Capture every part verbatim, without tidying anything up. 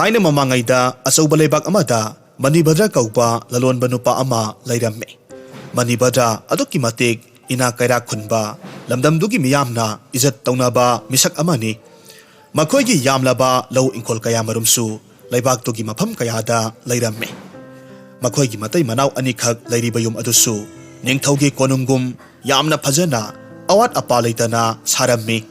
ꯊꯥꯏꯅ ꯃꯃꯥꯡꯉꯩꯗ ꯑꯆꯧꯕ ꯂꯩꯕꯥꯛ ꯑꯃꯗ ꯃꯅꯤꯚꯗ꯭ꯔ ꯀꯧꯕ ꯂꯂꯣꯟꯕ ꯅꯨꯄꯥ ꯑꯃ ꯂꯩꯔꯝꯃꯤ꯫ ꯃꯅꯤꯚꯗ꯭ꯔ ꯑꯗꯨꯛꯀꯤ ꯃꯇꯤꯛ ꯏꯅꯥꯛ ꯀꯩꯔꯥꯛ ꯈꯨꯟꯕ, ꯂꯝꯗꯝꯗꯨꯒꯤ ꯃꯤꯌꯥꯝꯅ ꯏꯖꯠ ꯇꯧꯅꯕ ꯃꯤꯁꯛ ꯑꯃꯅꯤ꯫ ꯃꯈꯣꯏꯒꯤ ꯌꯥꯝꯂꯕ ꯂꯧ ꯏꯪꯈꯣꯜ ꯀꯌꯥ ꯃꯔꯨꯝꯁꯨ ꯂꯩꯕꯥꯛꯇꯨꯒꯤ ꯃꯐꯝ ꯀꯌꯥꯗ ꯂꯩꯔꯝꯃꯤ꯫ ꯃꯈꯣꯏꯒꯤ ꯃꯇꯩ ꯃꯅꯥꯎ ꯑꯅꯤꯈꯛ ꯂꯩꯔꯤꯕ ꯌꯨꯝ ꯑꯗꯨꯁꯨ ꯅꯤꯡꯊꯧꯒꯤ ꯀꯣꯅꯨꯡꯒꯨꯝ ꯌꯥꯝꯅ ꯐꯖꯅ, ꯑꯋꯥꯠ ꯑꯄꯥ ꯂꯩꯇꯅ ꯁꯥꯔꯝꯃꯤ꯫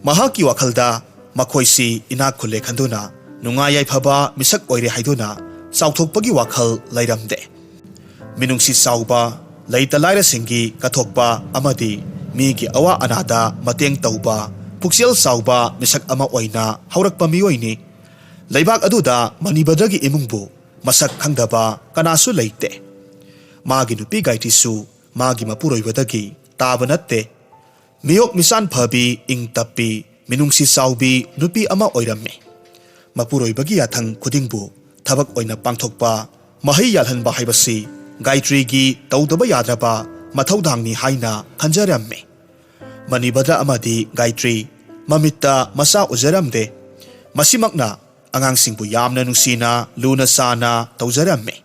ꯃꯍꯥꯛꯀꯤ ꯋꯥꯈꯜꯗ ꯃꯈꯣꯏꯁꯤ ꯏꯅꯥꯛ ꯈꯨꯜꯂꯦ ꯈꯟꯗꯨꯅ ꯅꯨꯡꯉꯥꯏ ꯌꯥꯏꯐꯕ ꯃꯤꯁꯛ ꯑꯣꯏꯔꯦ ꯍꯥꯏꯗꯨꯅ ꯆꯥꯎꯊꯣꯛꯄꯒꯤ ꯋꯥꯈꯜ ꯂꯩꯔꯝꯗꯦ꯫ ꯃꯤꯅꯨꯡꯁꯤ ꯆꯥꯎꯕ, ꯂꯩꯇ ꯂꯥꯏꯔꯁꯤꯡꯒꯤ ꯀꯠꯊꯣꯛꯄ ꯑꯃꯗꯤ ꯃꯤꯒꯤ ꯑꯋꯥ ꯑꯅꯥꯗ ꯃꯇꯦꯡ ꯇꯧꯕ, ꯄꯨꯛꯆꯦꯜ ꯆꯥꯎꯕ ꯃꯤꯁꯛ ꯑꯃ ꯑꯣꯏꯅ ꯍꯧꯔꯛꯄ ꯃꯤꯑꯣꯏꯅꯤ꯫ ꯂꯩꯕꯥꯛ ꯑꯗꯨꯗ ꯃꯅꯤꯚꯗ꯭ꯔꯒꯤ ꯏꯃꯨꯡꯕꯨ ꯃꯁꯛ ꯈꯪꯗꯕ ꯀꯅꯥꯁꯨ ꯂꯩꯇꯦ꯫ ꯃꯥꯒꯤ ꯅꯨꯄꯤ ꯒꯥꯏꯇ꯭ꯔꯤꯁꯨ ꯃꯥꯒꯤ ꯃꯄꯨꯔꯣꯏꯕꯗꯒꯤ ꯇꯥꯕ ꯅꯠꯇꯦ꯫ ꯃꯤꯌꯣꯛ ꯃꯤꯆꯥꯟ ꯐꯕꯤ, ꯏꯪ ꯇꯞꯄꯤ, ꯃꯤꯅꯨꯡꯁꯤ ꯆꯥꯎꯕꯤ ꯅꯨꯄꯤ ꯑꯃ ꯑꯣꯏꯔꯝꯃꯤ꯫ ꯃꯄꯨꯔꯣꯏꯕꯒꯤ ꯌꯥꯊꯪ ꯈꯨꯗꯤꯡꯕꯨ ꯊꯕꯛ ꯑꯣꯏꯅ ꯄꯥꯡꯊꯣꯛꯄ, ꯃꯍꯩ ꯌꯥꯜꯍꯟꯕ ꯍꯥꯏꯕꯁꯤ ꯒꯥꯏꯇ꯭ꯔꯤꯒꯤ ꯇꯧꯗꯕ ꯌꯥꯗ꯭ꯔꯕ ꯃꯊꯧꯗꯥꯡꯅꯤ ꯍꯥꯏꯅ ꯈꯟꯖꯔꯝꯃꯤ꯫ ꯃꯅꯤꯚꯗ꯭ꯔ ꯑꯃꯗꯤ ꯒꯥꯏꯇ꯭ꯔꯤ ꯃꯃꯤꯠꯇ ꯃꯆꯥ ꯎꯖꯔꯝꯗꯦ꯫ ꯃꯁꯤꯃꯛꯅ ꯑꯉꯥꯡꯁꯤꯡꯕꯨ ꯌꯥꯝꯅ ꯅꯨꯡꯁꯤꯅ, ꯂꯨꯅ ꯆꯥꯅ ꯇꯧꯖꯔꯝꯃꯤ꯫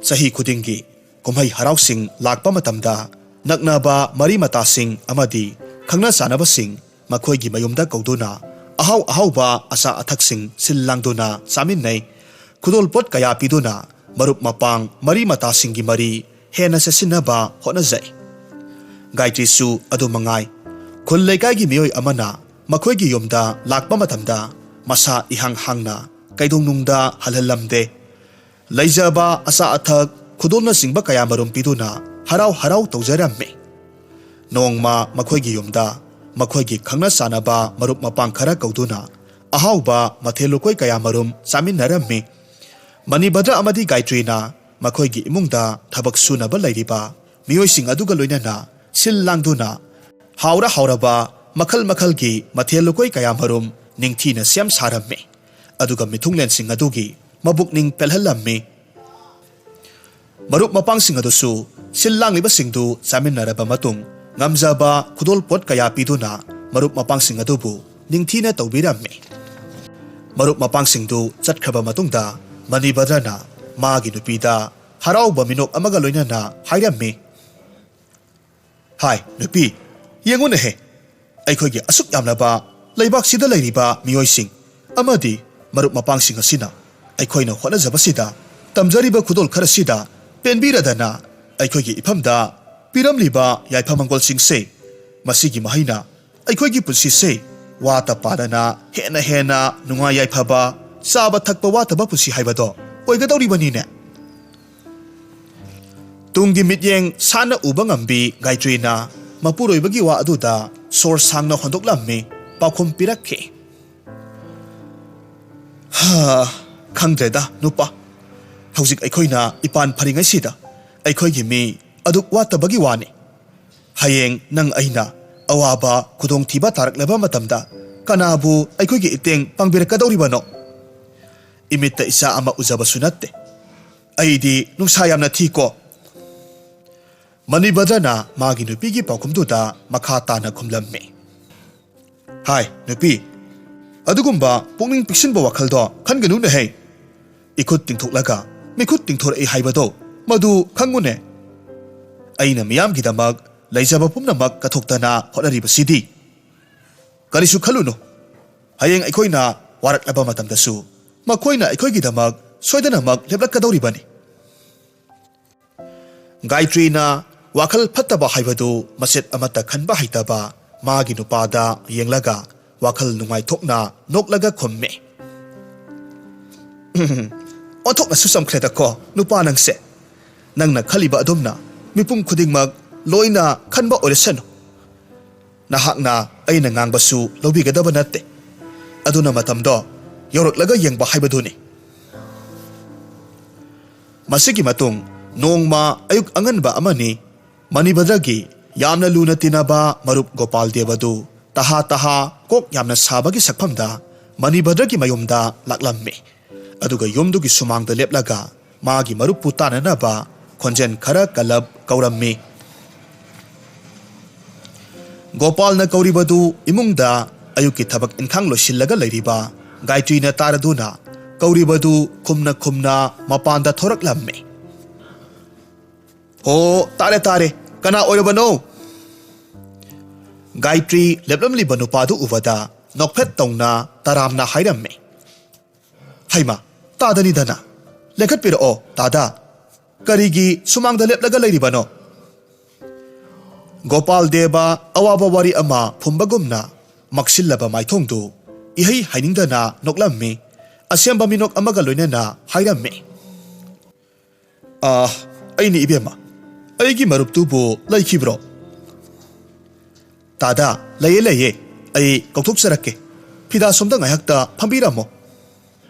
ꯆꯍꯤ ꯈꯨꯗꯤꯡꯒꯤ ꯀꯨꯝꯍꯩ ꯍꯔꯥꯎꯁꯤꯡ ꯂꯥꯛꯄ ꯃꯇꯝꯗ ꯅꯛꯅꯕ ꯃꯔꯤ ꯃꯇꯥꯁꯤꯡ ꯑꯃꯗꯤ ꯈꯪꯅ ꯆꯥꯟꯅꯕꯁꯤꯡ ꯃꯈꯣꯏꯒꯤ ꯃꯌꯨꯝꯗ ꯀꯧꯗꯨꯅ ꯑꯍꯥꯎ ꯑꯍꯥꯎꯕ ꯑꯆꯥ ꯑꯊꯛꯁꯤꯡ ꯁꯤꯜ ꯂꯥꯡꯗꯨꯅ ꯆꯥꯃꯤꯟꯅꯩ꯫ ꯈꯨꯗꯣꯜꯄꯣꯠ ꯀꯌꯥ ꯄꯤꯗꯨꯅ ꯃꯔꯨꯞ ꯃꯄꯥꯡ ꯃꯔꯤ ꯃꯇꯥꯁꯤꯡꯒꯤ ꯃꯔꯤ ꯍꯦꯟꯅ ꯆꯦꯠꯁꯤꯟꯅꯕ ꯍꯣꯠꯅꯖꯩ꯫ ꯒꯥꯏꯇ꯭ꯔꯤꯁꯨ ꯑꯗꯨ ꯃꯉꯥꯏ꯫ ꯈꯨꯜ ꯂꯩꯀꯥꯏꯒꯤ ꯃꯤꯑꯣꯏ ꯑꯃꯅ ꯃꯈꯣꯏꯒꯤ ꯌꯨꯝꯗ ꯂꯥꯛꯄ ꯃꯇꯝꯗ ꯃꯁꯥ ꯏꯍꯥꯡ ꯍꯥꯡꯅ ꯀꯩꯗꯧꯅꯨꯡꯗ ꯍꯜꯍꯜꯂꯝꯗꯦ꯫ ꯂꯩꯖꯕ ꯑꯆꯥ ꯑꯊꯛ, ꯈꯨꯗꯣꯜꯅꯆꯤꯡꯕ ꯀꯌꯥ ꯃꯔꯨꯝ ꯄꯤꯗꯨꯅ ꯍꯔꯥꯎ ꯍꯔꯥꯎ ꯇꯧꯖꯔꯝꯃꯤ꯫ ꯅꯣꯡꯃ ꯃꯈꯣꯏꯒꯤ ꯌꯨꯝꯗ ꯃꯈꯣꯏꯒꯤ ꯈꯪꯅ ꯆꯥꯟꯅꯕ ꯃꯔꯨꯞ ꯃꯄꯥꯡ ꯈꯔ ꯀꯧꯗꯨꯅ ꯑꯍꯥꯎꯕ ꯃꯊꯦꯜ ꯂꯨꯀꯣꯏ ꯀꯌꯥ ꯃꯔꯨꯝ ꯆꯥꯃꯤꯟꯅꯔꯝꯃꯤ꯫ ꯃꯅꯤꯚꯗ꯭ꯔ ꯑꯃꯗꯤ ꯒꯥꯏꯇ꯭ꯔꯤꯅ ꯃꯈꯣꯏꯒꯤ ꯏꯃꯨꯡꯗ ꯊꯕꯛ ꯁꯨꯅꯕ ꯂꯩꯔꯤꯕ ꯃꯤꯑꯣꯏꯁꯤꯡ ꯑꯗꯨꯒ ꯂꯣꯏꯅꯅ ꯁꯤꯜ ꯂꯥꯡꯗꯨꯅ ꯍꯥꯎꯔ ꯍꯥꯎꯔꯕ ꯃꯈꯜ ꯃꯈꯜꯒꯤ ꯃꯊꯦꯜ ꯂꯨꯀꯣꯏ ꯀꯌꯥ ꯃꯔꯨꯝ ꯅꯤꯡꯊꯤꯅ ꯁꯦꯝ ꯁꯥꯔꯝꯃꯤ꯫ ꯑꯗꯨꯒ ꯃꯤꯊꯨꯡꯂꯦꯟꯁꯤꯡ ꯑꯗꯨꯒꯤ ꯃꯕꯨꯛꯅꯤꯡ ꯄꯦꯜꯍꯜꯂꯝꯃꯤ꯫ ꯃꯔꯨꯞ ꯃꯄꯥꯡꯁꯤꯡ ꯑꯗꯨꯁꯨ ꯁꯤꯜ ꯂꯥꯡꯂꯤꯕꯁꯤꯡꯗꯨ ꯆꯥꯃꯤꯟꯅꯔꯕ ꯃꯇꯨꯡ ꯉꯝꯖꯕ ꯈꯨꯗꯣꯜꯄꯣꯠ ꯀꯌꯥ ꯄꯤꯗꯨꯅ ꯃꯔꯨꯞ ꯃꯄꯥꯡꯁꯤꯡ ꯑꯗꯨꯕꯨ ꯅꯤꯡꯊꯤꯅ ꯇꯧꯕꯤꯔꯝꯃꯤ꯫ ꯃꯔꯨꯞ ꯃꯄꯥꯡꯁꯤꯡꯗꯨ ꯆꯠꯈ꯭ꯔꯕ ꯃꯇꯨꯡꯗ ꯃꯅꯤꯚꯗ꯭ꯔꯅ ꯃꯥꯒꯤ ꯅꯨꯄꯤꯗ ꯍꯔꯥꯎꯕ ꯃꯤꯅꯣꯛ ꯑꯃꯒ ꯂꯣꯏꯅꯅ ꯍꯥꯏꯔꯝꯃꯤ, "ꯍꯥꯏ ꯅꯨꯄꯤ, ꯌꯦꯡꯉꯨꯅꯦꯍꯦ, ꯑꯩꯈꯣꯏꯒꯤ ꯑꯁꯨꯛ ꯌꯥꯝꯂꯕ ꯂꯩꯕꯥꯛꯁꯤꯗ ꯂꯩꯔꯤꯕ ꯃꯤꯑꯣꯏꯁꯤꯡ ꯑꯃꯗꯤ ꯃꯔꯨꯞ ꯃꯄꯥꯡꯁꯤꯡ ꯑꯁꯤꯅ ꯑꯩꯈꯣꯏꯅ ꯍꯣꯠꯅꯖꯕꯁꯤꯗ ꯇꯝꯖꯔꯤꯕ ꯈꯨꯗꯣꯜ ꯈꯔꯁꯤꯗ ꯄꯦꯟꯕꯤꯔꯗꯅ ꯑꯩꯈꯣꯏꯒꯤ ꯏꯐꯝꯗ ꯄꯤꯔꯝꯂꯤꯕ ꯌꯥꯏꯐ ꯃꯪꯒꯣꯜꯁꯤꯡꯁꯦ, ꯃꯁꯤꯒꯤ ꯃꯍꯩꯅ ꯑꯩꯈꯣꯏꯒꯤ ꯄꯨꯟꯁꯤꯁꯦ ꯋꯥꯇ ꯄꯥꯗꯅ ꯍꯦꯟꯅ ꯍꯦꯟꯅ ꯅꯨꯡꯉꯥꯏ ꯌꯥꯏꯐꯕ, ꯆꯥꯕ ꯊꯛꯄ ꯋꯥꯠꯇꯕ ꯄꯨꯟꯁꯤ ꯍꯥꯏꯕꯗꯣ ꯑꯣꯏꯒꯗꯧꯔꯤꯕꯅꯤꯅꯦ꯫" ꯇꯨꯡꯒꯤ ꯃꯤꯠꯌꯦꯡ ꯁꯥꯟꯅ ꯎꯕ ꯉꯝꯕꯤ ꯒꯥꯏꯇ꯭ꯔꯤꯅ ꯃꯄꯨꯔꯣꯏꯕꯒꯤ ꯋꯥ ꯑꯗꯨꯗ ꯁꯣꯔ ꯁꯥꯡꯅ ꯍꯣꯟꯗꯣꯛꯂꯝꯃꯤ, ꯄꯥꯎꯈꯨꯝ ꯄꯤꯔꯛꯈꯤ꯫ "ꯍꯥ, ꯈꯪꯗ꯭ꯔꯦꯗ ꯅꯨꯄꯥ, ꯍꯧꯖꯤꯛ ꯑꯩꯈꯣꯏꯅ ꯏꯄꯥꯟ ꯐꯔꯤꯉꯩꯁꯤꯗ ꯑꯩꯈꯣꯏꯒꯤ ꯃꯤ ꯑꯗꯨꯛ ꯋꯥꯠꯇꯕꯒꯤ ꯋꯥꯅꯤ꯫ ꯍꯌꯦꯡ ꯅꯪ ꯑꯩꯅ ꯑꯋꯥꯕ ꯈꯨꯗꯣꯡꯊꯤꯕ ꯇꯥꯔꯛꯂꯕ ꯃꯇꯝꯗ ꯀꯅꯥꯕꯨ ꯑꯩꯈꯣꯏꯒꯤ ꯏꯇꯦꯡ ꯄꯥꯡꯕꯤꯔꯛꯀꯗꯧꯔꯤꯕꯅꯣ? ꯏꯃꯤꯠꯇ ꯏꯆꯥ ꯑꯃ ꯎꯖꯕꯁꯨ ꯅꯠꯇꯦ꯫ ꯑꯩꯗꯤ ꯅꯨꯡꯁꯥ ꯌꯥꯝꯅ ꯊꯤꯀꯣ꯫" ꯃꯅꯤꯚꯗ꯭ꯔꯅ ꯃꯥꯒꯤ ꯅꯨꯄꯤꯒꯤ ꯄꯥꯎꯈꯨꯝꯗꯨꯗ ꯃꯈꯥ ꯇꯥꯅ ꯈꯨꯝꯂꯝꯃꯤ, "ꯍꯥꯏ ꯅꯨꯄꯤ, ꯑꯗꯨꯒꯨꯝꯕ ꯄꯨꯛꯅꯤꯡ ꯄꯤꯛꯁꯤꯟꯕ ꯋꯥꯈꯜꯗꯣ ꯈꯟꯒꯅꯨꯅꯦꯍꯦ꯫ ꯏꯈꯨꯠ ꯇꯤꯡꯊꯣꯛꯂꯒ ꯃꯤꯈꯨꯠ ꯇꯤꯡꯊꯣꯔꯛꯏ ꯍꯥꯏꯕꯗꯣ ꯃꯗꯨ ꯈꯪꯉꯨꯅꯦ꯫ ꯑꯩꯅ ꯃꯤꯌꯥꯝꯒꯤꯗꯃꯛ ꯂꯩꯖꯕ ꯄꯨꯝꯅꯃꯛ ꯀꯠꯊꯣꯛꯇꯅ ꯍꯣꯠꯅꯔꯤꯕꯁꯤꯗꯤ꯫ ꯀꯔꯤꯁꯨ ꯈꯜꯂꯨꯅꯨ, ꯍꯌꯦꯡ ꯑꯩꯈꯣꯏꯅ ꯋꯥꯔꯛꯂꯕ ꯃꯇꯝꯗꯁꯨ ꯃꯈꯣꯏꯅ ꯑꯩꯈꯣꯏꯒꯤꯗꯃꯛ ꯁꯣꯏꯗꯅꯃꯛ ꯂꯦꯞꯂꯛꯀꯗꯧꯔꯤꯕꯅꯤ꯫" ꯒꯥꯏꯇ꯭ꯔꯤꯅ ꯋꯥꯈꯜ ꯐꯠꯇꯕ ꯍꯥꯏꯕꯗꯨ ꯃꯆꯦꯠ ꯑꯃꯠꯇ ꯈꯟꯕ ꯍꯩꯇꯕ ꯃꯥꯒꯤ ꯅꯨꯄꯥꯗ ꯌꯦꯡꯂꯒ ꯋꯥꯈꯜ ꯅꯨꯡꯉꯥꯏꯊꯣꯛꯅ ꯅꯣꯛꯂꯒ ꯈꯨꯝꯃꯤ, "ꯑꯣꯟꯊꯣꯛꯅꯁꯨ ꯆꯝꯈ꯭ꯔꯦꯗꯀꯣ ꯅꯨꯄꯥ ꯅꯪꯁꯦ꯫ ꯅꯪꯅ ꯈꯜꯂꯤꯕ ꯑꯗꯨꯝꯅ ꯃꯤꯄꯨꯝ ꯈꯨꯗꯤꯡꯃꯛ ꯂꯣꯏꯅ ꯈꯟꯕ ꯑꯣꯏꯔꯁꯅꯨ꯫ ꯅꯍꯥꯛꯅ ꯑꯩꯅ ꯉꯥꯡꯕꯁꯨ ꯂꯧꯕꯤꯒꯗꯕ ꯅꯠꯇꯦ꯫ ꯑꯗꯨꯅ ꯃꯇꯝꯗꯣ ꯌꯧꯔꯛꯂꯒ ꯌꯦꯡꯕ ꯍꯥꯏꯕꯗꯨꯅꯤ꯫" ꯃꯁꯤꯒꯤ ꯃꯇꯨꯡ ꯅꯣꯡꯃ ꯑꯌꯨꯛ ꯑꯉꯟꯕ ꯑꯃꯅꯤ꯫ ꯃꯅꯤꯚꯗ꯭ꯔꯒꯤ ꯌꯥꯝꯅ ꯂꯨꯅ ꯇꯤꯟꯅꯕ ꯃꯔꯨꯞ ꯒꯣꯄꯥꯜ ꯗꯦꯕꯗꯨ ꯇꯍꯥ ꯇꯍꯥ ꯀꯣꯛ ꯌꯥꯝꯅ ꯁꯥꯕꯒꯤ ꯁꯛꯐꯝꯗ ꯃꯅꯤꯚꯗ꯭ꯔꯒꯤ ꯃꯌꯨꯝꯗ ꯂꯥꯛꯂꯝꯃꯤ꯫ ꯑꯗꯨꯒ ꯌꯨꯝꯗꯨꯒꯤ ꯁꯨꯃꯥꯡꯗ ꯂꯦꯞꯂꯒ ꯃꯥꯒꯤ ꯃꯔꯨꯞꯄꯨ ꯇꯥꯅꯅꯕ ꯈꯣꯟꯖꯦꯜ ꯈꯔ ꯀꯜꯂꯞ ꯀꯧꯔꯝꯃꯤ꯫ ꯒꯣꯄꯥꯜꯅ ꯀꯧꯔꯤꯕꯗꯨ ꯏꯃꯨꯡꯗ ꯑꯌꯨꯛꯀꯤ ꯊꯕꯛ ꯏꯟꯈꯥꯡ ꯂꯣꯏꯁꯤꯜꯂꯒ ꯂꯩꯔꯤꯕ ꯒꯥꯌꯇ꯭ꯔꯤꯅ ꯇꯥꯔꯗꯨꯅ ꯀꯧꯔꯤꯕꯗꯨ ꯈꯨꯝꯅ ꯈꯨꯝꯅ ꯃꯄꯥꯟꯗ ꯊꯣꯔꯛꯂꯝꯃꯤ꯫ "ꯍꯣ, ꯇꯥꯔꯦ, ꯇꯥꯔꯦ꯫ ꯀꯅꯥ ꯑꯣꯏꯔꯕꯅꯣ?" ꯒꯥꯌꯇ꯭ꯔꯤ ꯂꯦꯞꯂꯝꯂꯤꯕ ꯅꯨꯄꯥꯗꯨ ꯎꯕꯗ ꯅꯣꯛꯐꯦꯠ ꯇꯧꯅ ꯇꯔꯥꯝꯅ ꯍꯥꯏꯔꯝꯃꯤ꯫ "ꯍꯩꯃꯥ, ꯇꯥꯗꯅꯤꯗꯅ꯫ ꯂꯦꯡꯈꯠꯄꯤꯔꯛꯑꯣ, ꯇꯥꯗ꯫ ꯀꯔꯤꯒꯤ ꯁꯨꯃꯥꯡꯗ ꯂꯦꯞꯂꯒ ꯂꯩꯔꯤꯕꯅꯣ?" ꯒꯣꯄꯥꯜ ꯗꯦꯕ ꯑꯋꯥꯕ ꯋꯥꯔꯤ ꯑꯃ ꯐꯨꯝꯕꯒꯨꯝꯅ ꯃꯛꯁꯤꯜꯂꯕ ꯃꯥꯏꯊꯣꯡꯗꯨ ꯏꯍꯩ ꯍꯩꯅꯤꯡꯗꯅ ꯅꯣꯛꯂꯝꯃꯤ꯫ ꯑꯁꯦꯝꯕ ꯃꯤꯅꯣꯛ ꯑꯃꯒ ꯂꯣꯏꯅꯅ ꯍꯥꯏꯔꯝꯃꯤ꯫ "ꯑꯥ, ꯑꯩꯅꯤ ꯏꯕꯦꯝꯃ꯫ ꯑꯩꯒꯤ ꯃꯔꯨꯞꯇꯨꯕꯨ ꯂꯩꯈꯤꯕ꯭ꯔꯣ?" "ꯇꯥꯗ, ꯂꯩꯌꯦ, ꯂꯩꯌꯦ꯫ ꯑꯩ ꯀꯧꯊꯣꯛꯆꯔꯛꯀꯦ꯫ ꯐꯤꯗꯥ ꯁꯣꯝꯗ ꯉꯥꯏꯍꯥꯛꯇ ꯐꯝꯕꯤꯔꯝꯃꯣ꯫"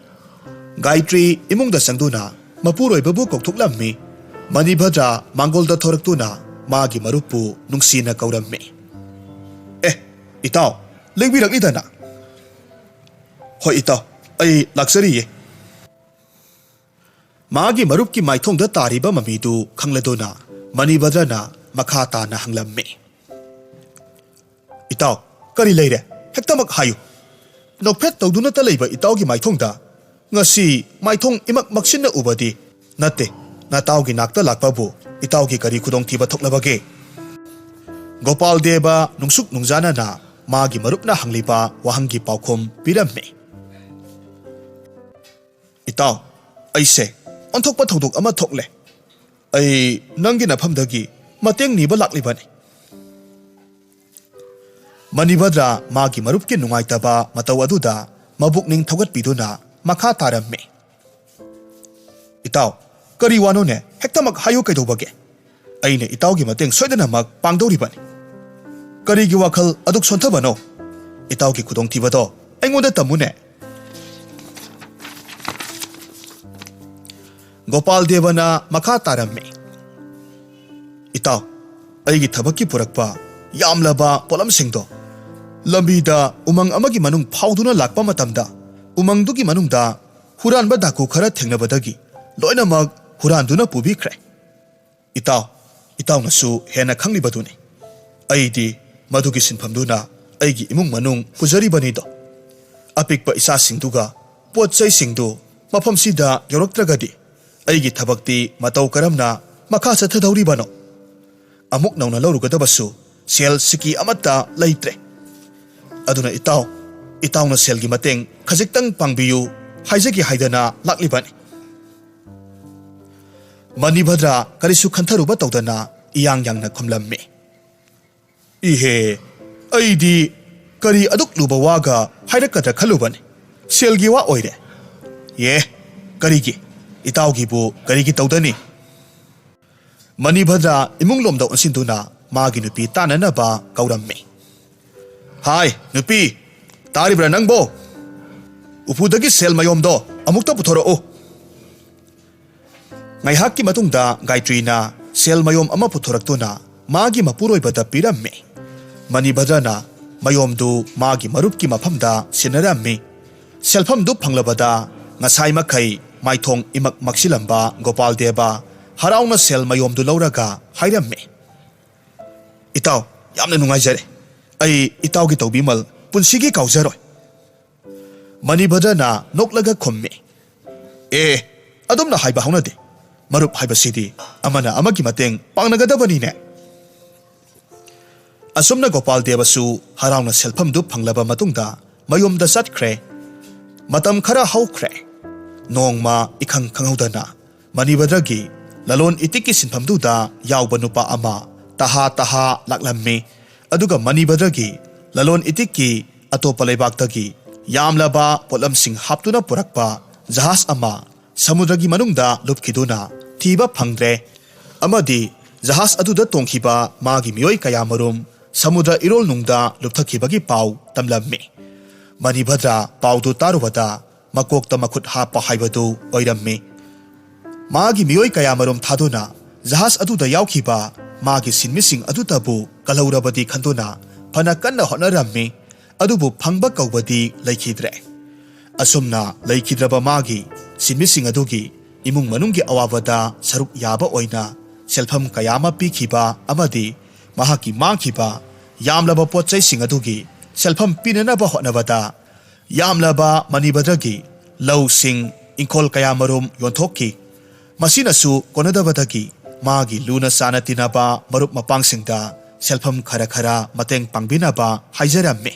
ꯒꯥꯌꯇ꯭ꯔꯤ ꯏꯃꯨꯡꯗ ꯆꯪꯗꯨꯅ ꯃꯄꯨꯔꯣꯏꯕꯕꯨ ꯀꯧꯊꯣꯛꯂꯝꯃꯤ꯫ ꯃꯅꯤꯚꯗ꯭ꯔ ꯃꯥꯡꯒꯣꯜꯗ ꯊꯣꯔꯛꯇꯨꯅ ꯃꯥꯒꯤ ꯃꯔꯨꯞꯄꯨ ꯅꯨꯡꯁꯤꯅ ꯀꯧꯔꯝꯃꯤ꯫ "ꯑꯦ, ꯏꯇꯥꯎ, ꯂꯦꯡꯕꯤꯔꯛꯂꯤꯗꯅ?" "ꯍꯣꯏ ꯏꯇꯥꯎ, ꯑꯩ ꯂꯥꯛꯆꯔꯤꯌꯦ꯫" ꯃꯥꯒꯤ ꯃꯔꯨꯞꯀꯤ ꯃꯥꯏꯊꯣꯡꯗ ꯇꯥꯔꯤꯕ ꯃꯃꯤꯗꯨ ꯈꯪꯂꯗꯨꯅ ꯃꯅꯤꯚꯗ꯭ꯔꯅ ꯃꯈꯥ ꯇꯥꯅ ꯍꯪꯂꯝꯃꯤ꯫ "ꯏꯇꯥꯎ, ꯀꯔꯤ ꯂꯩꯔꯦ? ꯍꯦꯛꯇꯃꯛ ꯍꯥꯏꯌꯨ꯫ ꯅꯣꯛꯐꯦꯠ ꯇꯧꯗꯨꯅꯇ ꯂꯩꯕ ꯏꯇꯥꯎꯒꯤ ꯃꯥꯏꯊꯣꯡꯗ ꯉꯁꯤ ꯃꯥꯏꯊꯣꯡ ꯏꯃꯛ ꯃꯛꯁꯤꯟꯅ ꯎꯕꯗꯤ ꯅꯠꯇꯦ꯫ ꯅꯇꯥꯎꯒꯤ ꯅꯥꯛꯇ ꯂꯥꯛꯄꯕꯨ ꯏꯇꯥꯎꯒꯤ ꯀꯔꯤ ꯈꯨꯗꯣꯡꯊꯤꯕ ꯊꯣꯛꯂꯕꯒꯦ?" ꯒꯣꯄꯥꯜ ꯗꯦꯕ ꯅꯨꯡꯁꯨꯛ ꯅꯨꯡꯖꯥꯅꯅ ꯃꯥꯒꯤ ꯃꯔꯨꯞꯅ ꯍꯪꯂꯤꯕ ꯋꯥꯍꯪꯒꯤ ꯄꯥꯎꯈꯨꯝ ꯄꯤꯔꯝꯃꯤ꯫ "ꯏꯇꯥꯎ, ꯑꯩꯁꯦ ꯑꯣꯟꯊꯣꯛꯄ ꯊꯧꯗꯣꯛ ꯑꯃ ꯊꯣꯛꯂꯦ꯫ ꯑꯩ ꯅꯪꯒꯤ ꯅꯐꯝꯗꯒꯤ ꯃꯇꯦꯡ ꯅꯤꯕ ꯂꯥꯛꯂꯤꯕꯅꯤ꯫" ꯃꯅꯤꯚꯗ꯭ꯔ ꯃꯥꯒꯤ ꯃꯔꯨꯞꯀꯤ ꯅꯨꯡꯉꯥꯏꯇꯕ ꯃꯇꯧ ꯑꯗꯨꯗ ꯃꯕꯨꯛꯅꯤꯡ ꯊꯧꯒꯠꯄꯤꯗꯨꯅ ꯃꯈꯥ ꯇꯥꯔꯝꯃꯤ꯫ "ꯏꯇꯥꯎ, ꯀꯔꯤ ꯋꯥꯅꯣꯅꯦ? ꯍꯦꯛꯇꯃꯛ ꯍꯥꯏꯌꯨ ꯀꯩꯗꯧꯕꯒꯦ? ꯑꯩꯅ ꯏꯇꯥꯎꯒꯤ ꯃꯇꯦꯡ ꯁꯣꯏꯗꯅꯃꯛ ꯄꯥꯡꯗꯧꯔꯤꯕꯅꯤ꯫ ꯀꯔꯤꯒꯤ ꯋꯥꯈꯜ ꯑꯗꯨꯛ ꯁꯣꯟꯊꯕꯅꯣ? ꯏꯇꯥꯎꯒꯤ ꯈꯨꯗꯣꯡꯊꯤꯕꯗꯣ ꯑꯩꯉꯣꯟꯗ ꯇꯝꯃꯨꯅꯦ꯫" ꯒꯣꯄꯥꯜ ꯗꯦꯕꯅ ꯃꯈꯥ ꯇꯥꯔꯝꯃꯤ꯫ "ꯏꯇꯥꯎ, ꯑꯩꯒꯤ ꯊꯕꯛꯀꯤ ꯄꯨꯔꯛꯄ ꯌꯥꯝꯂꯕ ꯄꯣꯠꯂꯝꯁꯤꯡꯗꯣ ꯂꯝꯕꯤꯗ ꯎꯃꯪ ꯑꯃꯒꯤ ꯃꯅꯨꯡ ꯐꯥꯎꯗꯨꯅ ꯂꯥꯛꯄ ꯃꯇꯝꯗ, ꯎꯃꯪꯗꯨꯒꯤ ꯃꯅꯨꯡꯗ ꯍꯨꯔꯥꯟꯕ ꯗꯥꯀꯨ ꯈꯔ ꯊꯦꯡꯅꯕꯗꯒꯤ ꯂꯣꯏꯅꯃꯛ ꯍꯨꯔꯥꯟꯗꯨꯅ ꯄꯨꯕꯤꯈ꯭ꯔꯦ꯫ ꯏꯇꯥꯎ, ꯏꯇꯥꯎꯅꯁꯨ ꯍꯦꯟꯅ ꯈꯪꯂꯤꯕꯗꯨꯅꯤ꯫ ꯑꯩꯗꯤ ꯃꯗꯨꯒꯤ ꯁꯤꯟꯐꯝꯗꯨꯅ ꯑꯩꯒꯤ ꯏꯃꯨꯡ ꯃꯅꯨꯡ ꯄꯨꯖꯔꯤꯕꯅꯤꯗꯣ꯫ ꯑꯄꯤꯛꯄ ꯏꯆꯥꯁꯤꯡꯗꯨꯒ ꯄꯣꯠ ꯆꯩꯁꯤꯡꯗꯨ ꯃꯐꯝꯁꯤꯗ ꯌꯧꯔꯛꯇ꯭ꯔꯒꯗꯤ ꯑꯩꯒꯤ ꯊꯕꯛꯇꯤ ꯃꯇꯧ ꯀꯔꯝꯅ ꯃꯈꯥ ꯆꯠꯊꯗꯧꯔꯤꯕꯅꯣ? ꯑꯃꯨꯛ ꯅꯧꯅ ꯂꯧꯔꯨꯒꯗꯕꯁꯨ ꯁꯦꯜ ꯁꯤꯀꯤ ꯑꯃꯠꯇ ꯂꯩꯇ꯭ꯔꯦ꯫ ꯑꯗꯨꯅ ꯏꯇꯥꯎ, ꯏꯇꯥꯎꯅ ꯁꯦꯜꯒꯤ ꯃꯇꯦꯡ ꯈꯖꯤꯛꯇꯪ ꯄꯥꯡꯕꯤꯌꯨ ꯍꯥꯏꯖꯒꯦ ꯍꯥꯏꯗꯅ ꯂꯥꯛꯂꯤꯕꯅꯤ꯫ ꯃꯅꯤꯚꯗ꯭ꯔ ꯀꯔꯤꯁꯨ ꯈꯟꯊꯔꯨꯕ ꯇꯧꯗꯅ ꯏꯌꯥꯡ ꯌꯥꯡꯅ ꯈꯨꯝꯂꯝꯃꯤ꯫ ꯏꯍꯦ, ꯑꯩꯗꯤ ꯀꯔꯤ ꯑꯗꯨꯛ ꯂꯨꯕ ꯋꯥꯒ ꯍꯥꯏꯔꯛꯀꯗ꯭ꯔꯥ ꯈꯜꯂꯨꯕꯅꯤ꯫ ꯁꯦꯜꯒꯤ ꯋꯥ ꯑꯣꯏꯔꯦ꯫ ꯑꯦ, ꯀꯔꯤꯒꯤ? ꯏꯇꯥꯎꯒꯤꯕꯨ ꯀꯔꯤꯒꯤ ꯇꯧꯗꯅꯤ? ꯃꯅꯤꯚꯗ꯭ꯔ ꯏꯃꯨꯡ ꯂꯣꯝꯗ ꯑꯣꯟꯁꯤꯟꯗꯨꯅ ꯃꯥꯒꯤ ꯅꯨꯄꯤ ꯇꯥꯅꯅꯕ ꯀꯧꯔꯝꯃꯤ꯫ ꯍꯥꯏ, ꯅꯨꯄꯤ, ꯇꯥꯔꯤꯕ꯭ꯔꯥ ꯅꯪꯕꯣ? ꯎꯄꯨꯗꯒꯤ ꯁꯦꯜ ꯃꯌꯣꯝꯗꯣ ꯑꯃꯨꯛꯇ ꯄꯨꯊꯣꯔꯛꯎ꯫ ꯉꯥꯏꯍꯥꯛꯀꯤ ꯃꯇꯨꯡꯗ ꯒꯥꯏꯇ꯭ꯔꯤꯅ ꯁꯦꯜ ꯃꯌꯣꯝ ꯑꯃ ꯄꯨꯊꯣꯔꯛꯇꯨꯅ ꯃꯥꯒꯤ ꯃꯄꯨꯔꯣꯏꯕꯗ ꯄꯤꯔꯝꯃꯤ꯫ ꯃꯅꯤꯚꯗ꯭ꯔꯅ ꯃꯌꯣꯝꯗꯨ ꯃꯥꯒꯤ ꯃꯔꯨꯞꯀꯤ ꯃꯐꯝꯗ ꯁꯤꯟꯅꯔꯝꯃꯤ꯫ ꯁꯦꯜꯐꯝꯗꯨ ꯐꯪꯂꯕꯗ ꯉꯁꯥꯏ ꯃꯈꯩ ꯃꯥꯏꯊꯣꯡ ꯏꯃꯛ ꯃꯛꯁꯤꯜꯂꯝꯕ ꯒꯣꯄꯥꯜ ꯗꯦꯕ ꯍꯔꯥꯎꯅ ꯁꯦꯜ ꯃꯌꯣꯝꯗꯨ ꯂꯧꯔꯒ ꯍꯥꯏꯔꯝꯃꯤ, "ꯏꯇꯥꯎ, ꯌꯥꯝꯅ ꯅꯨꯡꯉꯥꯏꯖꯔꯦ꯫ ꯑꯩ ꯏꯇꯥꯎꯒꯤ ꯇꯧꯕꯤꯃꯜ ꯄꯨꯟꯁꯤꯒꯤ ꯀꯥꯎꯖꯔꯣꯏ꯫" ꯃꯅꯤꯚꯗ꯭ꯔꯅ ꯅꯣꯛꯂꯒ ꯈꯨꯝꯃꯤ, "ꯑꯦ, ꯑꯗꯨꯝꯅ ꯍꯥꯏꯕ ꯍꯧꯅꯗꯦ꯫ ꯃꯔꯨꯞ ꯍꯥꯏꯕꯁꯤꯗꯤ ꯑꯃꯅ ꯑꯃꯒꯤ ꯃꯇꯦꯡ ꯄꯥꯡꯅꯒꯗꯕꯅꯤꯅꯦ꯫" ꯑꯁꯨꯝꯅ ꯒꯣꯄꯥꯜ ꯗꯦꯕꯁꯨ ꯍꯔꯥꯎꯅ ꯁꯦꯜꯐꯝꯗꯨ ꯐꯪꯂꯕ ꯃꯇꯨꯡꯗ ꯃꯌꯨꯝꯗ ꯆꯠꯈ꯭ꯔꯦ꯫ ꯃꯇꯝ ꯈꯔ ꯍꯧꯈ꯭ꯔꯦ꯫ ꯅꯣꯡꯃ ꯏꯈꯪ ꯈꯪꯍꯧꯗꯅ ꯃꯅꯤꯚꯗ꯭ꯔꯒꯤ ꯂꯂꯣꯟ ꯏꯇꯤꯛꯀꯤ ꯁꯤꯟꯐꯝꯗꯨꯗ ꯌꯥꯎꯕ ꯅꯨꯄꯥ ꯑꯃ ꯇꯍꯥ ꯇꯍꯥ ꯂꯥꯛꯂꯝꯃꯤ꯫ ꯑꯗꯨꯒ ꯃꯅꯤꯚꯗ꯭ꯔꯒꯤ ꯂꯂꯣꯟ ꯏꯇꯤꯛꯀꯤ ꯑꯇꯣꯞꯄ ꯂꯩꯕꯥꯛꯇꯒꯤ ꯌꯥꯝꯂꯕ ꯄꯣꯠꯂꯝꯁꯤꯡ ꯍꯥꯞꯇꯨꯅ ꯄꯨꯔꯛꯄ ꯖꯍꯥꯖ ꯑꯃ ꯁꯃꯨꯗ꯭ꯔꯒꯤ ꯃꯅꯨꯡꯗ ꯂꯨꯞꯈꯤꯗꯨꯅ ꯊꯤꯕ ꯐꯪꯗ꯭ꯔꯦ꯫ ꯑꯃꯗꯤ ꯖꯍꯥꯖ ꯑꯗꯨꯗ ꯇꯣꯡꯈꯤꯕ ꯃꯥꯒꯤ ꯃꯤꯑꯣꯏ ꯀꯌꯥꯃꯔꯨꯝ ꯁꯃꯨꯗ꯭ꯔ ꯏꯔꯣꯜꯅꯨꯡꯗ ꯂꯨꯞꯊꯈꯤꯕꯒꯤ ꯄꯥꯎ ꯇꯝꯂꯝꯃꯤ꯫ ꯃꯅꯤꯚꯗ꯭ꯔ ꯄꯥꯎꯗꯨ ꯇꯥꯔꯨꯕꯗ ꯃꯀꯣꯛꯇ ꯃꯈꯨꯠ ꯍꯥꯞꯄ ꯍꯥꯏꯕꯗꯨ ꯑꯣꯏꯔꯝꯃꯤ꯫ ꯃꯥꯒꯤ ꯃꯤꯑꯣꯏ ꯀꯌꯥꯃꯔꯨꯝ ꯊꯥꯗꯨꯅ ꯖꯍꯥꯖ ꯑꯗꯨꯗ ꯌꯥꯎꯈꯤꯕ ꯃꯥꯒꯤ ꯁꯤꯟꯃꯤꯁꯤꯡ ꯑꯗꯨꯇꯕꯨ ꯀꯜꯍꯧꯔꯕꯗꯤ ꯈꯟꯗꯨꯅ ꯐꯅ ꯀꯟꯅ ꯍꯣꯠꯅꯔꯝꯃꯤ꯫ ꯑꯗꯨꯕꯨ ꯐꯪꯕ ꯀꯧꯕꯗꯤ ꯂꯩꯈꯤꯗ꯭ꯔꯦ꯫ ꯑꯁꯨꯝꯅ ꯂꯩꯈꯤꯗ꯭ꯔꯕ ꯃꯥꯒꯤ ꯁꯤꯟꯃꯤꯁꯤꯡ ꯑꯗꯨꯒꯤ ꯏꯃꯨꯡ ꯃꯅꯨꯡꯒꯤ ꯑꯋꯥꯕꯗ ꯁꯔꯨꯛ ꯌꯥꯕ ꯑꯣꯏꯅ ꯁꯦꯜꯐꯝ ꯀꯌꯥ ꯑꯃ ꯄꯤꯈꯤꯕ ꯑꯃꯗꯤ ꯃꯍꯥꯛꯀꯤ ꯃꯥꯡꯈꯤꯕ ꯌꯥꯝꯂꯕ ꯄꯣꯠ ꯆꯩꯁꯤꯡ ꯑꯗꯨꯒꯤ ꯁꯦꯜꯐꯝ ꯄꯤꯅꯅꯕ ꯍꯣꯠꯅꯕꯗ ꯌꯥꯝꯂꯕ ꯃꯅꯤꯚꯗ꯭ꯔꯒꯤ ꯂꯧꯁꯤꯡ, ꯏꯪꯈꯣꯜ ꯀꯌꯥꯃꯔꯨꯝ ꯌꯣꯟꯊꯣꯛꯈꯤ꯫ ꯃꯁꯤꯅꯁꯨ ꯀꯣꯟꯅꯗꯕꯗꯒꯤ ꯃꯥꯒꯤ ꯂꯨꯅ ꯆꯥꯟꯅ ꯇꯤꯟꯅꯕ ꯃꯔꯨꯞ ꯃꯄꯥꯡꯁꯤꯡꯗ ꯁꯦꯜꯐꯝ ꯈꯔ ꯈꯔ ꯃꯇꯦꯡ ꯄꯥꯡꯕꯤꯅꯕ ꯍꯥꯏꯖꯔꯝꯃꯤ꯫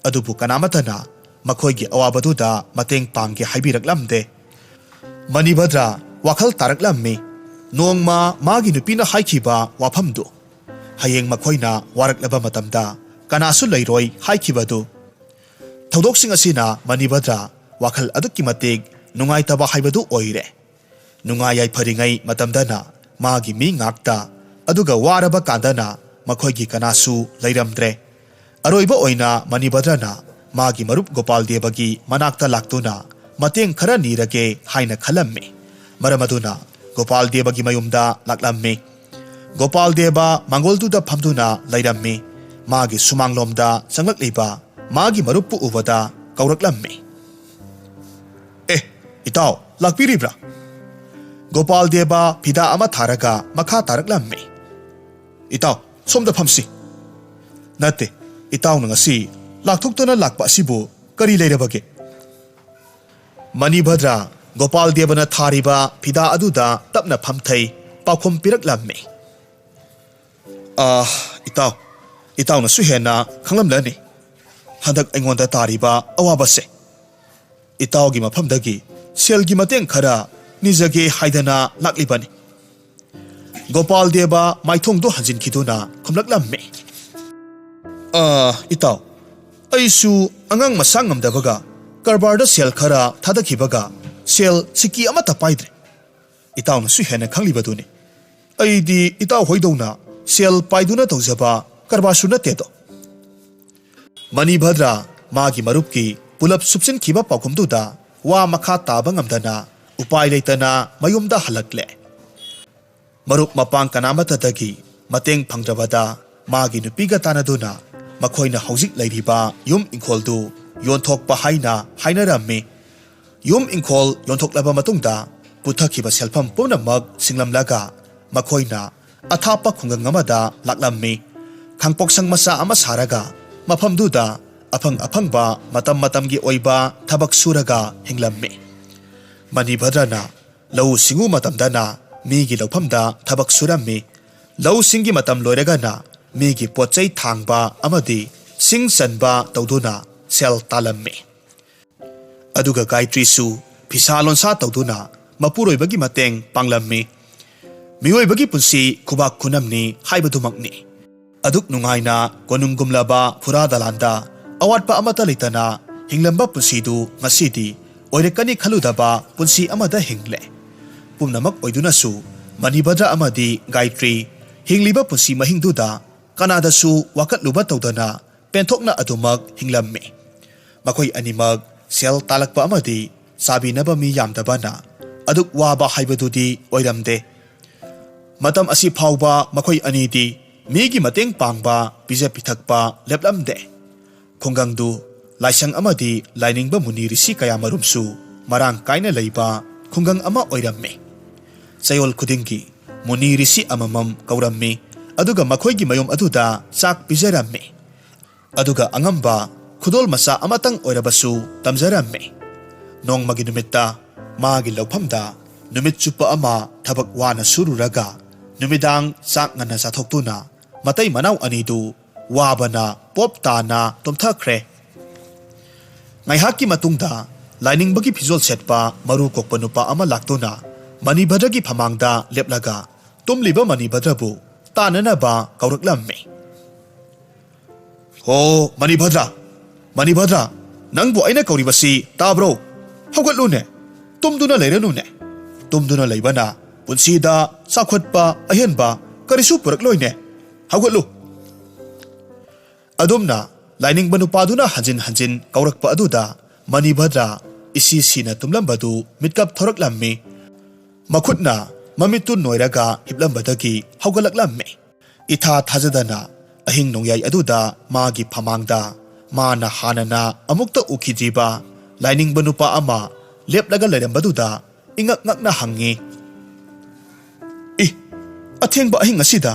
ꯑꯗꯨꯕꯨ ꯀꯅꯥꯃꯠꯇꯅ ꯃꯈꯣꯏꯒꯤ ꯑꯋꯥꯕꯗꯨꯗ ꯃꯇꯦꯡ ꯄꯥꯡꯒꯦ ꯍꯥꯏꯕꯤꯔꯛꯂꯝꯗꯦ꯫ ꯃꯅꯤꯚꯗ꯭ꯔ ꯋꯥꯈꯜ ꯇꯥꯔꯛꯂꯝꯃꯤ꯫ ꯅꯣꯡꯃ ꯃꯥꯒꯤ ꯅꯨꯄꯤꯅ ꯍꯥꯏꯈꯤꯕ ꯋꯥꯐꯝꯗꯨ, "ꯍꯌꯦꯡ ꯃꯈꯣꯏꯅ ꯋꯥꯔꯛꯂꯕ ꯃꯇꯝꯗ ꯀꯅꯥꯁꯨ ꯂꯩꯔꯣꯏ" ꯍꯥꯏꯈꯤꯕꯗꯨ꯫ ꯊꯧꯗꯣꯛꯁꯤꯡ ꯑꯁꯤꯅ ꯃꯅꯤꯚꯗ꯭ꯔ ꯋꯥꯈꯜ ꯑꯗꯨꯛꯀꯤ ꯃꯇꯤꯛ ꯅꯨꯡꯉꯥꯏꯇꯕ ꯍꯥꯏꯕꯗꯨ ꯑꯣꯏꯔꯦ꯫ ꯅꯨꯡꯉꯥꯏ ꯌꯥꯏꯐꯔꯤꯉꯩ ꯃꯇꯝꯗꯅ ꯃꯥꯒꯤ ꯃꯤ ꯉꯥꯛꯇ, ꯑꯗꯨꯒ ꯋꯥꯔꯕ ꯀꯥꯟꯗꯅ ꯃꯈꯣꯏꯒꯤ ꯀꯅꯥꯁꯨ ꯂꯩꯔꯝꯗ꯭ꯔꯦ꯫ ꯑꯔꯣꯏꯕ ꯑꯣꯏꯅ ꯃꯅꯤꯚꯗ꯭ꯔꯅ ꯃꯥꯒꯤ ꯃꯔꯨꯞ ꯒꯣꯄꯥꯜ ꯗꯦꯕꯒꯤ ꯃꯅꯥꯛꯇ ꯂꯥꯛꯇꯨꯅ ꯃꯇꯦꯡ ꯈꯔ ꯅꯤꯔꯒꯦ ꯍꯥꯏꯅ ꯈꯜꯂꯝꯃꯤ꯫ ꯃꯔꯝ ꯑꯗꯨꯅ ꯒꯣꯄꯥꯜ ꯗꯦꯕꯒꯤ ꯃꯌꯨꯝꯗ ꯂꯥꯛꯂꯝꯃꯤ꯫ ꯒꯣꯄꯥꯜ ꯗꯦꯕ ꯃꯥꯡꯒꯣꯜꯗꯨꯗ ꯐꯝꯗꯨꯅ ꯂꯩꯔꯝꯃꯤ꯫ ꯃꯥꯒꯤ ꯁꯨꯃꯥꯡꯂꯣꯝꯗ ꯆꯪꯂꯛꯂꯤꯕ ꯃꯥꯒꯤ ꯃꯔꯨꯞꯄꯨ ꯎꯕꯗ ꯀꯧꯔꯛꯂꯝꯃꯤ꯫ "ꯑꯦ, ꯏꯇꯥꯎ, ꯂꯥꯛꯄꯤꯔꯤꯕ꯭ꯔꯥ?" ꯒꯣꯄꯥꯜ ꯗꯦꯕ ꯐꯤꯗꯥ ꯑꯃ ꯊꯥꯔꯒ ꯃꯈꯥ ꯇꯥꯔꯛꯂꯝꯃꯤ꯫ "ꯏꯇꯥꯎ, ꯁꯣꯝꯗ ꯐꯝꯁꯤ꯫" "ꯅꯠꯇꯦ, ꯏꯇꯥꯎꯅ ꯉꯁꯤ ꯂꯥꯛꯊꯣꯛꯇꯅ ꯂꯥꯛꯄ ꯑꯁꯤꯕꯨ ꯀꯔꯤ ꯂꯩꯔꯕꯒꯦ?" ꯃꯅꯤꯚꯗ꯭ꯔ ꯒꯣꯄꯥꯜ ꯗꯦꯕꯅ ꯊꯥꯔꯤꯕ ꯐꯤꯗꯥ ꯑꯗꯨꯗ ꯇꯞꯅ ꯐꯝꯊꯩ, ꯄꯥꯎꯈꯨꯝ ꯄꯤꯔꯛꯂꯝꯃꯤ꯫ "ꯑꯥ, ꯏꯇꯥꯎ, ꯏꯇꯥꯎꯅꯁꯨ ꯍꯦꯟꯅ ꯈꯪꯂꯝꯂꯅꯤ ꯍꯟꯗꯛ ꯑꯩꯉꯣꯟꯗ ꯇꯥꯔꯤꯕ ꯑꯋꯥꯕꯁꯦ꯫ ꯏꯇꯥꯎꯒꯤ ꯃꯐꯝꯗꯒꯤ ꯁꯦꯜꯒꯤ ꯃꯇꯦꯡ ꯈꯔ ꯅꯤꯖꯒꯦ ꯍꯥꯏꯗꯅ ꯂꯥꯛꯂꯤꯕꯅꯤ꯫" ꯒꯣꯄꯥꯜ ꯗꯦꯕ ꯃꯥꯏꯊꯣꯡꯗꯨ ꯍꯟꯖꯤꯟꯈꯤꯗꯨꯅ ꯈꯨꯝꯂꯛꯂꯝꯃꯤ꯫ "ꯑꯥ, ꯏꯇꯥꯎ, ꯑꯩꯁꯨ ꯑꯉꯥꯡ ꯃꯁꯥ ꯉꯝꯗꯕꯒ ꯀꯔꯕꯥꯔꯗ ꯁꯦꯜ ꯈꯔ ꯊꯥꯗꯈꯤꯕꯒ ꯁꯦꯜ ꯁꯤꯀꯤ ꯑꯃꯠꯇ ꯄꯥꯏꯗ꯭ꯔꯦ꯫ ꯏꯇꯥꯎꯅꯁꯨ ꯍꯦꯟꯅ ꯈꯪꯂꯤꯕꯗꯨꯅꯤ꯫ ꯑꯩꯗꯤ ꯏꯇꯥꯎ ꯍꯣꯏꯗꯧꯅ ꯁꯦꯜ ꯄꯥꯏꯗꯨꯅ ꯇꯧꯖꯕ ꯀꯔꯕꯥꯔꯁꯨ ꯅꯠꯇꯦꯗꯣ꯫" ꯃꯅꯤꯚꯗ꯭ꯔ ꯃꯥꯒꯤ ꯃꯔꯨꯞꯀꯤ ꯄꯨꯂꯞ ꯁꯨꯞꯆꯤꯟꯈꯤꯕ ꯄꯥꯎꯈꯨꯝꯗꯨꯗ ꯋꯥ ꯃꯈꯥ ꯇꯥꯕ ꯉꯝꯗꯅ ꯎꯄꯥꯏ ꯂꯩꯇꯅ ꯃꯌꯨꯝꯗ ꯍꯜꯂꯛꯂꯦ꯫ ꯃꯔꯨꯞ ꯃꯄꯥꯡ ꯀꯅꯥꯃꯠꯇꯗꯒꯤ ꯃꯇꯦꯡ ꯐꯪꯗ꯭ꯔꯕꯗ ꯃꯥꯒꯤ ꯅꯨꯄꯤꯒ ꯇꯥꯟꯅꯗꯨꯅ ꯃꯈꯣꯏꯅ ꯍꯧꯖꯤꯛ ꯂꯩꯔꯤꯕ ꯌꯨꯝ ꯏꯪꯈꯣꯜꯗꯨ ꯌꯣꯟꯊꯣꯛꯄ ꯍꯥꯏꯅ ꯍꯥꯏꯅꯔꯝꯃꯤ꯫ ꯌꯨꯝ ꯏꯪꯈꯣꯜ ꯌꯣꯟꯊꯣꯛꯂꯕ ꯃꯇꯨꯡꯗ ꯄꯨꯊꯈꯤꯕ ꯁꯦꯜꯐꯝ ꯄꯨꯝꯅꯃꯛ ꯁꯤꯡꯂꯝꯂꯒ ꯃꯈꯣꯏꯅ ꯑꯊꯥꯞꯄ ꯈꯨꯡꯒꯪ ꯑꯃꯗ ꯂꯥꯛꯂꯝꯃꯤ꯫ ꯈꯥꯡꯄꯣꯛꯁꯪ ꯃꯆꯥ ꯑꯃ ꯁꯥꯔꯒ ꯃꯐꯝꯗꯨꯗ ꯑꯐꯪ ꯑꯐꯪꯕ ꯃꯇꯝ ꯃꯇꯝꯒꯤ ꯑꯣꯏꯕ ꯊꯕꯛ ꯁꯨꯔꯒ ꯍꯤꯡꯂꯝꯃꯤ꯫ ꯃꯅꯤꯚꯗ꯭ꯔꯅ ꯂꯧꯎ ꯁꯤꯡꯎ ꯃꯇꯝꯗꯅ ꯃꯤꯒꯤ ꯂꯧꯐꯝꯗ ꯊꯕꯛ ꯁꯨꯔꯝꯃꯤ꯫ ꯂꯧꯁꯤꯡꯒꯤ ꯃꯇꯝ ꯂꯣꯏꯔꯒꯅ ꯃꯤꯒꯤ ꯄꯣꯠ ꯆꯩ ꯊꯥꯡꯕ ꯑꯃꯗꯤ ꯁꯤꯡ ꯆꯟꯕ ꯇꯧꯗꯨꯅ ꯁꯦꯜ ꯇꯥꯜꯂꯝꯃꯤ꯫ ꯑꯗꯨꯒ ꯒꯥꯌꯇ꯭ꯔꯤꯁꯨ ꯐꯤꯁꯥ ꯂꯣꯟꯁꯥ ꯇꯧꯗꯨꯅ ꯃꯄꯨꯔꯣꯏꯕꯒꯤ ꯃꯇꯦꯡ ꯄꯥꯡꯂꯝꯃꯤ꯫ ꯃꯤꯑꯣꯏꯕꯒꯤ ꯄꯨꯟꯁꯤ ꯈꯨꯕꯥꯛ ꯈꯨꯅꯝꯅꯤ ꯍꯥꯏꯕꯗꯨꯃꯛꯅꯤ꯫ ꯑꯗꯨꯛ ꯅꯨꯡꯉꯥꯏꯅ ꯀꯣꯅꯨꯡꯒꯨꯝꯂꯕ ꯐꯨꯔꯥ ꯗꯂꯥꯟꯗ ꯑꯋꯥꯠꯄ ꯑꯃꯠꯇ ꯂꯩꯇꯅ ꯍꯤꯡꯂꯝꯕ ꯄꯨꯟꯁꯤꯗꯨ ꯉꯁꯤꯗꯤ ꯑꯣꯏꯔꯛꯀꯅꯤ ꯈꯜꯂꯨꯗꯕ ꯄꯨꯟꯁꯤ ꯑꯃꯗ ꯍꯤꯡꯂꯦ꯫ ꯄꯨꯝꯅꯃꯛ ꯑꯣꯏꯗꯨꯅꯁꯨ ꯃꯅꯤꯚꯗ꯭ꯔ ꯑꯃꯗꯤ ꯒꯥꯌꯇ꯭ꯔꯤ ꯍꯤꯡꯂꯤꯕ ꯄꯨꯟꯁꯤ ꯃꯍꯤꯡꯗꯨꯗ ꯀꯅꯥꯗꯁꯨ ꯋꯥꯀꯠꯂꯨꯕ ꯇꯧꯗꯅ ꯄꯦꯟꯊꯣꯛꯅ ꯑꯗꯨꯃꯛ ꯍꯤꯡꯂꯝꯃꯤ꯫ ꯃꯈꯣꯏ ꯑꯅꯤꯃꯛ ꯁꯦꯜ ꯇꯥꯜꯂꯛꯄ ꯑꯃꯗꯤ ꯆꯥꯕꯤꯅꯕ ꯃꯤ ꯌꯥꯝꯗꯕꯅ ꯑꯗꯨꯛ ꯋꯥꯕ ꯍꯥꯏꯕꯗꯨꯗꯤ ꯑꯣꯏꯔꯝꯗꯦ꯫ ꯃꯇꯝ ꯑꯁꯤ ꯐꯥꯎꯕ ꯃꯈꯣꯏ ꯑꯅꯤꯗꯤ ꯃꯤꯒꯤ ꯃꯇꯦꯡ ꯄꯥꯡꯕ, ꯄꯤꯖ ꯄꯤꯊꯛꯄ ꯂꯦꯞꯂꯝꯗꯦ꯫ ꯈꯨꯡꯒꯪꯗꯨ ꯂꯥꯏꯁꯪ ꯑꯃꯗꯤ ꯂꯥꯏꯅꯤꯡꯕ ꯃꯨꯅꯤ ꯔꯤꯁꯤ ꯀꯌꯥꯃꯔꯨꯝꯁꯨ ꯃꯔꯥꯡ ꯀꯥꯏꯅ ꯂꯩꯕ ꯈꯨꯡꯒꯪ ꯑꯃ ꯑꯣꯏꯔꯝꯃꯤ꯫ ꯆꯌꯣꯜ ꯈꯨꯗꯤꯡꯒꯤ ꯃꯨꯅꯤ ꯔꯤꯁꯤ ꯑꯃꯃꯝ ꯀꯧꯔꯝꯃꯤ, ꯑꯗꯨꯒ ꯃꯈꯣꯏꯒꯤ ꯃꯌꯨꯝ ꯑꯗꯨꯗ ꯆꯥꯛ ꯄꯤꯖꯔꯝꯃꯤ꯫ ꯑꯗꯨꯒ ꯑꯉꯝꯕ ꯈꯨꯗꯣꯜ ꯃꯆꯥ ꯑꯃꯇꯪ ꯑꯣꯏꯔꯕꯁꯨ ꯇꯝꯖꯔꯝꯃꯤ꯫ ꯅꯣꯡꯃꯒꯤ ꯅꯨꯃꯤꯠꯇ ꯃꯥꯒꯤ ꯂꯧꯐꯝꯗ ꯅꯨꯃꯤꯠ ꯆꯨꯞꯄ ꯑꯃ ꯊꯕꯛ ꯋꯥꯅ ꯁꯨꯔꯨꯔꯒ ꯅꯨꯃꯤꯗꯥꯡ ꯆꯥꯛ ꯉꯟꯅ ꯆꯥꯊꯣꯛꯇꯨꯅ ꯃꯇꯩ ꯃꯅꯥꯎ ꯑꯅꯤꯗꯨ ꯋꯥꯕꯅ ꯄꯣꯞ ꯇꯥꯅ ꯇꯨꯝꯊꯈ꯭ꯔꯦ꯫ ꯉꯥꯏꯍꯥꯛꯀꯤ ꯃꯇꯨꯡꯗ ꯂꯥꯏꯅꯤꯡꯕꯒꯤ ꯐꯤꯖꯣꯜ ꯁꯦꯠꯄ ꯃꯔꯨ ꯀꯣꯛꯄ ꯅꯨꯄꯥ ꯑꯃ ꯂꯥꯛꯇꯨꯅ ꯃꯅꯤꯚꯗ꯭ꯔꯒꯤ ꯐꯃꯥꯡꯗ ꯂꯦꯞꯂꯒ ꯇꯨꯝꯂꯤꯕ ꯃꯅꯤꯚꯗ꯭ꯔꯕꯨ ꯇꯥꯟꯅꯅꯕ ꯀꯧꯔꯛꯂꯝꯃꯤ꯫ "ꯍꯣ, ꯃꯅꯤꯚꯗ꯭ꯔ, ꯃꯅꯤꯚꯗ꯭ꯔ, ꯅꯪꯕꯨ ꯑꯩꯅ ꯀꯧꯔꯤꯕꯁꯤ ꯇꯥꯕ꯭ꯔꯣ? ꯍꯧꯒꯠꯂꯨꯅꯦ꯫ ꯇꯨꯝꯗꯨꯅ ꯂꯩꯔꯅꯨꯅꯦ꯫ ꯇꯨꯝꯗꯨꯅ ꯂꯩꯕꯅ ꯄꯨꯟꯁꯤꯗ ꯆꯥꯎꯈꯠꯄ ꯑꯍꯦꯟꯕ ꯀꯔꯤꯁꯨ ꯄꯨꯔꯛꯂꯣꯏꯅꯦ꯫ ꯍꯧꯒꯠꯂꯨ!" ꯑꯗꯨꯝꯅ ꯂꯥꯏꯅꯤꯡꯕ ꯅꯨꯄꯥꯗꯨꯅ ꯍꯟꯖꯤꯟ ꯍꯟꯖꯤꯟ ꯀꯧꯔꯛꯄ ꯑꯗꯨꯗ ꯃꯅꯤꯚꯗ꯭ꯔ ꯏꯁꯤ ꯁꯤꯅ ꯇꯨꯝꯂꯝꯕꯗꯨ ꯃꯤꯠꯀꯞ ꯊꯣꯔꯛꯂꯝꯃꯤ꯫ ꯃꯈꯨꯠꯅ ꯃꯃꯤꯠꯇꯨ ꯅꯣꯏꯔꯒ ꯍꯤꯞꯂꯝꯕꯗꯒꯤ ꯍꯧꯒꯠꯂꯛꯂꯝꯃꯤ꯫ ꯏꯊꯥ ꯊꯥꯖꯗꯅ ꯑꯍꯤꯡ ꯅꯣꯡꯌꯥꯏ ꯑꯗꯨꯗ ꯃꯥꯒꯤ ꯐꯃꯥꯡꯗ ꯃꯥꯅ ꯍꯥꯟꯅꯅ ꯑꯃꯨꯛꯇ ꯎꯈꯤꯗ꯭ꯔꯤꯕ ꯂꯥꯏꯅꯤꯡꯕ ꯅꯨꯄꯥ ꯑꯃ ꯂꯦꯞꯂꯒ ꯂꯩꯔꯝꯕꯗꯨꯗ ꯏꯉꯛ ꯉꯛꯅ ꯍꯪꯉꯤ, "ꯏ, ꯑꯊꯦꯡꯕ ꯑꯍꯤꯡ ꯑꯁꯤꯗ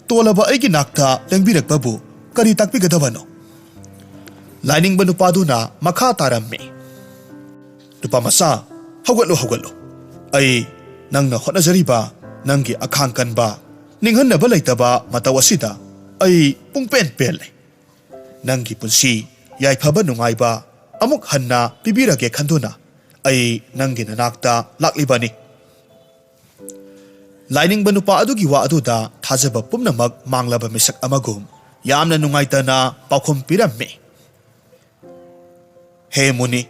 ꯇꯣꯜꯂꯕ ꯑꯩꯒꯤ ꯅꯥꯛꯇ ꯂꯦꯡꯕꯤꯔꯛꯄꯕꯨ ꯀꯔꯤ ꯇꯥꯛꯄꯤꯒꯗꯕꯅꯣ?" ꯂꯥꯏꯅꯤꯡꯕ ꯅꯨꯄꯥꯗꯨꯅ ꯃꯈꯥ ꯇꯥꯔꯝꯃꯤ, "ꯅꯨꯄꯥ ꯃꯆꯥ, ꯍꯧꯒꯠꯂꯨ, ꯍꯧꯒꯠꯂꯨ꯫ ꯑꯩ ꯅꯪꯅ ꯍꯣꯠꯅꯖꯔꯤꯕ ꯅꯪꯒꯤ ꯑꯈꯥꯡ ꯀꯟꯕ, ꯅꯤꯡꯍꯟꯅꯕ ꯂꯩꯇꯕ ꯃꯇꯧ ꯑꯁꯤꯗ ꯑꯩ ꯄꯨꯡꯄꯦꯟ ꯄꯦꯜꯂꯦ꯫ ꯅꯪꯒꯤ ꯄꯨꯟꯁꯤ ꯌꯥꯏꯐꯕ ꯅꯨꯡꯉꯥꯏꯕ ꯑꯃꯨꯛ ꯍꯟꯅ ꯄꯤꯕꯤꯔꯒꯦ ꯈꯟꯗꯨꯅ ꯑꯩ ꯅꯪꯒꯤ ꯅꯅꯥꯛꯇ ꯂꯥꯛꯂꯤꯕꯅꯤ꯫" ꯂꯥꯏꯅꯤꯡꯕ ꯅꯨꯄꯥ ꯑꯗꯨꯒꯤ ꯋꯥ ꯑꯗꯨꯗ ꯊꯥꯖꯕ ꯄꯨꯝꯅꯃꯛ ꯃꯥꯡꯂꯕ ꯃꯤꯁꯛ ꯑꯃꯒꯨꯝ ꯌꯥꯝꯅ ꯅꯨꯡꯉꯥꯏꯇꯅ ꯄꯥꯎꯈꯨꯝ ꯄꯤꯔꯝꯃꯤ꯫ "ꯍꯦ ꯃꯨꯅꯤ,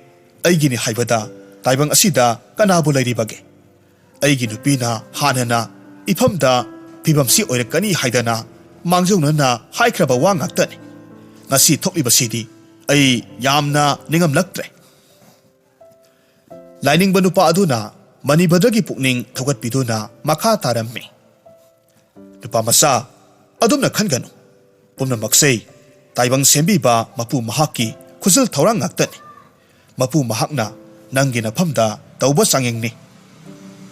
ꯑꯩꯒꯤꯅꯤ ꯍꯥꯏꯕꯗ ꯇꯥꯏꯕꯪ ꯑꯁꯤꯗ ꯀꯅꯥꯕꯨ ꯂꯩꯔꯤꯕꯒꯦ? ꯑꯩꯒꯤ ꯅꯨꯄꯤꯅ ꯍꯥꯟꯅꯅ ꯏꯐꯝꯗ ꯐꯤꯕꯝꯁꯤ ꯑꯣꯏꯔꯛꯀꯅꯤ ꯍꯥꯏꯗꯅ ꯃꯥꯡꯖꯧꯅꯅ ꯍꯥꯏꯈ꯭ꯔꯕ ꯋꯥ ꯉꯥꯛꯇꯅꯤ꯫ ꯉꯁꯤ ꯊꯣꯛꯂꯤꯕꯁꯤꯗꯤ ꯑꯩ ꯌꯥꯝꯅ ꯅꯤꯡꯉꯝꯂꯛꯇ꯭ꯔꯦ꯫" ꯂꯥꯏꯅꯤꯡꯕ ꯅꯨꯄꯥ ꯑꯗꯨꯅ ꯃꯅꯤꯚꯗ꯭ꯔꯒꯤ ꯄꯨꯛꯅꯤꯡ ꯊꯧꯒꯠꯄꯤꯗꯨꯅ ꯃꯈꯥ ꯇꯥꯔꯝꯃꯤ, "ꯅꯨꯄꯥ ꯃꯆꯥ, ꯑꯗꯨꯝꯅ ꯈꯟꯒꯅꯨ꯫ ꯄꯨꯝꯅꯃꯛꯁꯦ ꯇꯥꯏꯕꯪ ꯁꯦꯝꯕꯤꯕ ꯃꯄꯨ ꯃꯍꯥꯛꯀꯤ ꯈꯨꯖꯤꯜ ꯊꯧꯔꯥꯡ ꯉꯥꯛꯇꯅꯤ꯫ ꯃꯄꯨ ꯃꯍꯥꯛꯅ ꯅꯪꯒꯤ ꯅꯐꯝꯗ ꯇꯧꯕ ꯆꯥꯡꯌꯦꯡꯅꯤ꯫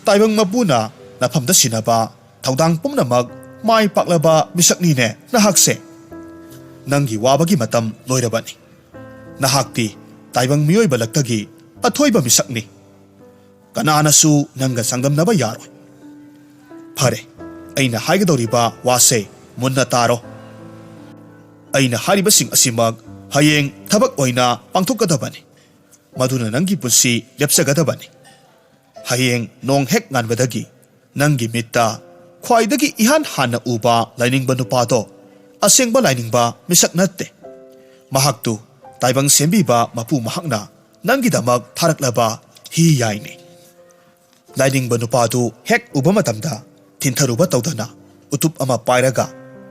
ꯇꯥꯏꯕꯪ ꯃꯄꯨꯅ ꯅꯐꯝꯗ ꯁꯤꯟꯅꯕ ꯊꯧꯗꯥꯡ ꯄꯨꯝꯅꯃꯛ ꯃꯥꯏ ꯄꯥꯛꯂꯕ ꯃꯤꯁꯛꯅꯤꯅꯦ ꯅꯍꯥꯛꯁꯦ꯫ ꯅꯪꯒꯤ ꯋꯥꯕꯒꯤ ꯃꯇꯝ ꯂꯣꯏꯔꯕꯅꯤ꯫ ꯅꯍꯥꯛꯇꯤ ꯇꯥꯏꯕꯪ ꯃꯤꯑꯣꯏꯕ ꯂꯛꯇꯒꯤ ꯑꯊꯣꯏꯕ ꯃꯤꯁꯛꯅꯤ꯫ ꯀꯅꯥꯅꯁꯨ ꯅꯪꯒ ꯆꯥꯡꯗꯝꯅꯕ ꯌꯥꯔꯣꯏ꯫ ꯐꯔꯦ, ꯑꯩꯅ ꯍꯥꯏꯒꯗꯧꯔꯤꯕ ꯋꯥꯁꯦ ꯃꯨꯟꯅ ꯇꯥꯔꯣ꯫ ꯑꯩꯅ ꯍꯥꯏꯔꯤꯕꯁꯤꯡ ꯑꯁꯤꯃꯛ ꯍꯌꯦꯡ ꯊꯕꯛ ꯑꯣꯏꯅ ꯄꯥꯡꯊꯣꯛꯀꯗꯕꯅꯤ꯫ ꯃꯗꯨꯅ ꯅꯪꯒꯤ ꯄꯨꯟꯁꯤ ꯂꯦꯞꯆꯒꯗꯕꯅꯤ꯫ ꯍꯌꯦꯡ ꯅꯣꯡ ꯍꯦꯛ ꯉꯥꯟꯕꯗꯒꯤ ꯅꯪꯒꯤ ꯃꯤꯠꯇ ꯈ꯭ꯋꯥꯏꯗꯒꯤ ꯏꯍꯥꯟ ꯍꯥꯟꯅ ꯎꯕ ꯂꯥꯏꯅꯤꯡꯕ ꯅꯨꯄꯥꯗꯣ ꯑꯁꯦꯡꯕ ꯂꯥꯏꯅꯤꯡꯕ ꯃꯤꯁꯛ ꯅꯠꯇꯦ꯫ ꯃꯍꯥꯛꯇꯨ ꯇꯥꯏꯕꯪ ꯁꯦꯝꯕꯤꯕ ꯃꯄꯨ ꯃꯍꯥꯛꯅ ꯅꯪꯒꯤꯗꯃꯛ ꯊꯥꯔꯛꯂꯕ ꯍꯤ ꯌꯥꯏꯅꯤ꯫" ꯂꯥꯏꯅꯤꯡꯕ ꯅꯨꯄꯥꯗꯨ ꯍꯦꯛ ꯎꯕ ꯃꯇꯝꯗ ꯊꯤꯟꯊꯔꯨꯕ ꯇꯧꯗꯅ ꯎꯇꯨꯞ ꯑꯃ ꯄꯥꯏꯔꯒ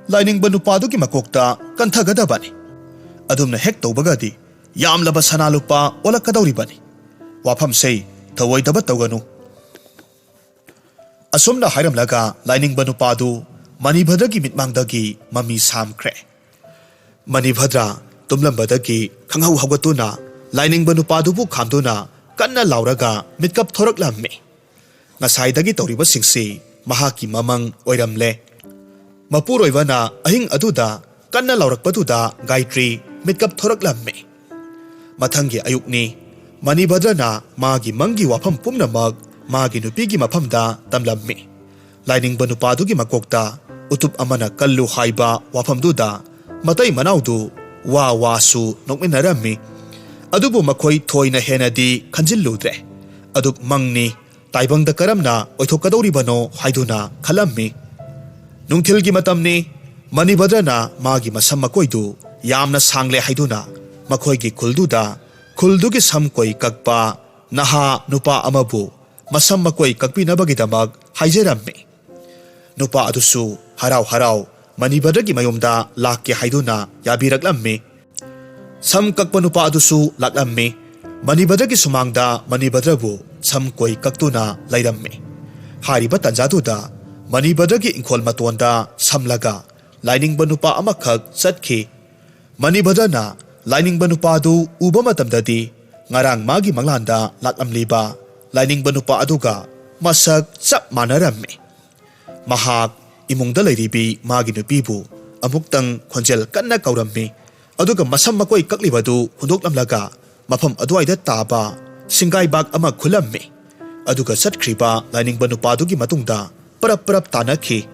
ꯂꯥꯏꯅꯤꯡꯕ ꯅꯨꯄꯥꯗꯨꯒꯤ ꯃꯀꯣꯛꯇ ꯀꯟꯊꯒꯗꯕꯅꯤ꯫ ꯑꯗꯨꯝꯅ ꯍꯦꯛ ꯇꯧꯕꯒꯗꯤ ꯌꯥꯝꯂꯕ ꯁꯅꯥ ꯂꯨꯄꯥ ꯑꯣꯜꯂꯛꯀꯗꯧꯔꯤꯕꯅꯤ꯫ ꯋꯥꯐꯝꯁꯦ ꯊꯧꯑꯣꯏꯗꯕ ꯇꯧꯒꯅꯨ꯫ ꯑꯁꯨꯝꯅ ꯍꯥꯏꯔꯝꯂꯒ ꯂꯥꯏꯅꯤꯡꯕ ꯅꯨꯄꯥꯗꯨ ꯃꯅꯤꯚꯗ꯭ꯔꯒꯤ ꯃꯤꯠꯃꯥꯡꯗꯒꯤ ꯃꯃꯤ ꯁꯥꯝꯈ꯭ꯔꯦ꯫ ꯃꯅꯤꯚꯗ꯭ꯔ ꯇꯨꯝꯂꯝꯕꯗꯒꯤ ꯈꯪꯍꯧ ꯍꯧꯒꯠꯇꯨꯅ ꯂꯥꯏꯅꯤꯡꯕ ꯅꯨꯄꯥꯗꯨꯕꯨ ꯈꯥꯝꯗꯨꯅ ꯀꯟꯅ ꯂꯥꯎꯔꯒ ꯃꯤꯠꯀꯞ ꯊꯣꯔꯛꯂꯝꯃꯤ꯫ ꯉꯁꯥꯏꯗꯒꯤ ꯇꯧꯔꯤꯕꯁꯤꯡꯁꯤ ꯃꯍꯥꯛꯀꯤ ꯃꯃꯪ ꯑꯣꯏꯔꯝꯂꯦ꯫ ꯃꯄꯨꯔꯣꯏꯕꯅ ꯑꯍꯤꯡ ꯑꯗꯨꯗ ꯀꯟꯅ ꯂꯥꯎꯔꯛꯄꯗꯨꯗ ꯒꯥꯏꯇ꯭ꯔꯤ ꯃꯤꯠꯀꯞ ꯊꯣꯔꯛꯂꯝꯃꯤ꯫ ꯃꯊꯪꯒꯤ ꯑꯌꯨꯛꯅꯤ꯫ ꯃꯅꯤꯚꯗ꯭ꯔꯅ ꯃꯥꯒꯤ ꯃꯪꯒꯤ ꯋꯥꯐꯝ ꯄꯨꯝꯅꯃꯛ ꯃꯥꯒꯤ ꯅꯨꯄꯤꯒꯤ ꯃꯐꯝꯗ ꯇꯝꯂꯝꯃꯤ꯫ ꯂꯥꯏꯅꯤꯡꯕ ꯅꯨꯄꯥꯗꯨꯒꯤ ꯃꯀꯣꯛꯇ ꯎꯇꯨꯞ ꯑꯃꯅ ꯀꯜꯂꯨ ꯍꯥꯏꯕ ꯋꯥꯐꯝꯗꯨꯗ ꯃꯇꯩ ꯃꯅꯥꯎꯗꯨ ꯋꯥ ꯋꯥꯁꯨ ꯅꯣꯛꯃꯤꯟꯅꯔꯝꯃꯤ꯫ ꯑꯗꯨꯕꯨ ꯃꯈꯣꯏ ꯊꯣꯏꯅ ꯍꯦꯟꯅꯗꯤ ꯈꯟꯖꯤꯜꯂꯨꯗ꯭ꯔꯦ꯫ ꯑꯗꯨꯛ ꯃꯪꯅꯤ, ꯇꯥꯏꯕꯪꯗ ꯀꯔꯝꯅ ꯑꯣꯏꯊꯣꯛꯀꯗꯧꯔꯤꯕꯅꯣ ꯍꯥꯏꯗꯨꯅ ꯈꯜꯂꯝꯃꯤ꯫ ꯅꯨꯡꯊꯤꯜꯒꯤ ꯃꯇꯝꯅꯤ꯫ ꯃꯅꯤꯚꯗ꯭ꯔꯅ ꯃꯥꯒꯤ ꯃꯁꯝ ꯃꯀꯣꯏꯗꯨ ꯌꯥꯝꯅ ꯁꯥꯡꯂꯦ ꯍꯥꯏꯗꯨꯅ ꯃꯈꯣꯏꯒꯤ ꯈꯨꯜꯗꯨꯗ ꯈꯨꯜꯗꯨꯒꯤ ꯁꯝ ꯀꯣꯏ ꯀꯛꯄ ꯅꯍꯥ ꯅꯨꯄꯥ ꯑꯃꯕꯨ ꯃꯁꯝ ꯃꯀꯣꯏ ꯀꯛꯄꯤꯅꯕꯒꯤꯗꯃꯛ ꯍꯥꯏꯖꯔꯝꯃꯤ꯫ ꯅꯨꯄꯥ ꯑꯗꯨꯁꯨ ꯍꯔꯥꯎ ꯍꯔꯥꯎ ꯃꯅꯤꯚꯗ꯭ꯔꯒꯤ ꯃꯌꯨꯝꯗ ꯂꯥꯛꯀꯦ ꯍꯥꯏꯗꯨꯅ ꯌꯥꯕꯤꯔꯛꯂꯝꯃꯤ꯫ ꯁꯝ ꯀꯛꯄ ꯅꯨꯄꯥ ꯑꯗꯨꯁꯨ ꯂꯥꯛꯂꯝꯃꯤ꯫ ꯃꯅꯤꯚꯗ꯭ꯔꯒꯤ ꯁꯨꯃꯥꯡꯗ ꯃꯅꯤꯚꯗ꯭ꯔꯕꯨ ꯁꯝ ꯀꯣꯏ ꯀꯛꯇꯨꯅ ꯂꯩꯔꯝꯃꯤ꯫ ꯍꯥꯏꯔꯤꯕ ꯇꯥꯟꯖꯥꯗꯨꯗ ꯃꯅꯤꯚꯗ꯭ꯔꯒꯤ ꯏꯪꯈꯣꯜ ꯃꯇꯣꯟꯗ ꯁꯝꯂꯒ ꯂꯥꯏꯅꯤꯡꯕ ꯅꯨꯄꯥ ꯑꯃꯈꯛ ꯆꯠꯈꯤ꯫ ꯃꯅꯤꯚꯗ꯭ꯔꯅ ꯂꯥꯏꯅꯤꯡꯕ ꯅꯨꯄꯥꯗꯨ ꯎꯕ ꯃꯇꯝꯗꯗꯤ ꯉꯔꯥꯡ ꯃꯥꯒꯤ ꯃꯪꯂꯥꯟꯗ ꯂꯥꯛꯂꯝꯂꯤꯕ ꯂꯥꯏꯅꯤꯡꯕ ꯅꯨꯄꯥ ꯑꯗꯨꯒ ꯃꯁꯛ ꯆꯞ ꯃꯥꯟꯅꯔꯝꯃꯤ꯫ ꯃꯍꯥꯛ ꯏꯃꯨꯡꯗ ꯂꯩꯔꯤꯕꯤ ꯃꯥꯒꯤ ꯅꯨꯄꯤꯕꯨ ꯑꯃꯨꯛꯇꯪ ꯈꯣꯟꯖꯦꯜ ꯀꯟꯅ ꯀꯧꯔꯝꯃꯤ꯫ ꯑꯗꯨꯒ ꯃꯁꯝ ꯃꯀꯣꯏ ꯀꯛꯂꯤꯕꯗꯨ ꯍꯨꯟꯗꯣꯛꯂꯝꯂꯒ ꯃꯐꯝ ꯑꯗꯨꯋꯥꯏꯗ ꯇꯥꯕ ꯁꯤꯡꯒꯥꯏꯕꯥꯛ ꯑꯃ ꯈꯨꯜꯂꯝꯃꯤ꯫ ꯑꯗꯨꯒ ꯆꯠꯈ꯭ꯔꯤꯕ ꯂꯥꯏꯅꯤꯡꯕ ꯅꯨꯄꯥꯗꯨꯒꯤ ꯃꯇꯨꯡꯗ ꯄꯔꯞ ꯄꯔꯞ ꯇꯥꯅꯈꯤ꯫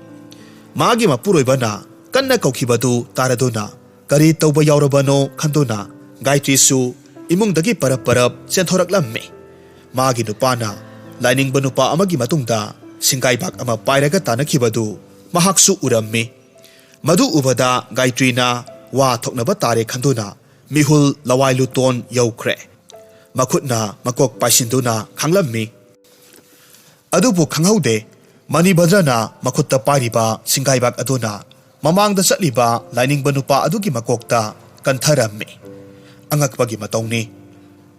ꯃꯥꯒꯤ ꯃꯄꯨꯔꯣꯏꯕꯅ ꯀꯟꯅ ꯀꯧꯈꯤꯕꯗꯨ ꯇꯥꯔꯗꯨꯅ ꯀꯔꯤ ꯇꯧꯕ ꯌꯥꯎꯔꯕꯅꯣ ꯈꯟꯗꯨꯅ ꯒꯥꯏꯇ꯭ꯔꯤꯁꯨ ꯏꯃꯨꯡꯗꯒꯤ ꯄꯔꯞ ꯄꯔꯞ ꯆꯦꯟꯊꯣꯔꯛꯂꯝꯃꯤ꯫ ꯃꯥꯒꯤ ꯅꯨꯄꯥꯅ ꯂꯥꯏꯅꯤꯡꯕ ꯅꯨꯄꯥ ꯑꯃꯒꯤ ꯃꯇꯨꯡꯗ ꯁꯤꯡꯒꯥꯏꯕꯥꯛ ꯑꯃ ꯄꯥꯏꯔꯒ ꯇꯥꯅꯈꯤꯕꯗꯨ ꯃꯍꯥꯛꯁꯨ ꯎꯔꯝꯃꯤ꯫ ꯃꯗꯨ ꯎꯕꯗ ꯒꯥꯏꯇ꯭ꯔꯤꯅ ꯋꯥ ꯊꯣꯛꯅꯕ ꯇꯥꯔꯦ ꯈꯟꯗꯨꯅ ꯃꯤꯍꯨꯜ ꯂꯋꯥꯏ ꯂꯨꯇꯣꯟ ꯌꯧꯈ꯭ꯔꯦ꯫ ꯃꯈꯨꯠꯅ ꯃꯀꯣꯛ ꯄꯥꯏꯁꯤꯟꯗꯨꯅ ꯈꯥꯡꯂꯝꯃꯤ꯫ ꯑꯗꯨꯕꯨ ꯈꯪꯍꯧꯗꯦ, ꯃꯅꯤꯚꯗ꯭ꯔꯅ ꯃꯈꯨꯠꯇ ꯄꯥꯏꯔꯤꯕ ꯁꯤꯡꯒꯥꯏꯕꯥꯛ ꯑꯗꯨꯅ ꯃꯃꯥꯡꯗ ꯆꯠꯂꯤꯕ ꯂꯥꯏꯅꯤꯡꯕ ꯅꯨꯄꯥ ꯑꯗꯨꯒꯤ ꯃꯀꯣꯛꯇ ꯀꯟꯊꯔꯝꯃꯤ꯫ ꯑꯉꯛꯄꯒꯤ ꯃꯇꯧꯅꯤ꯫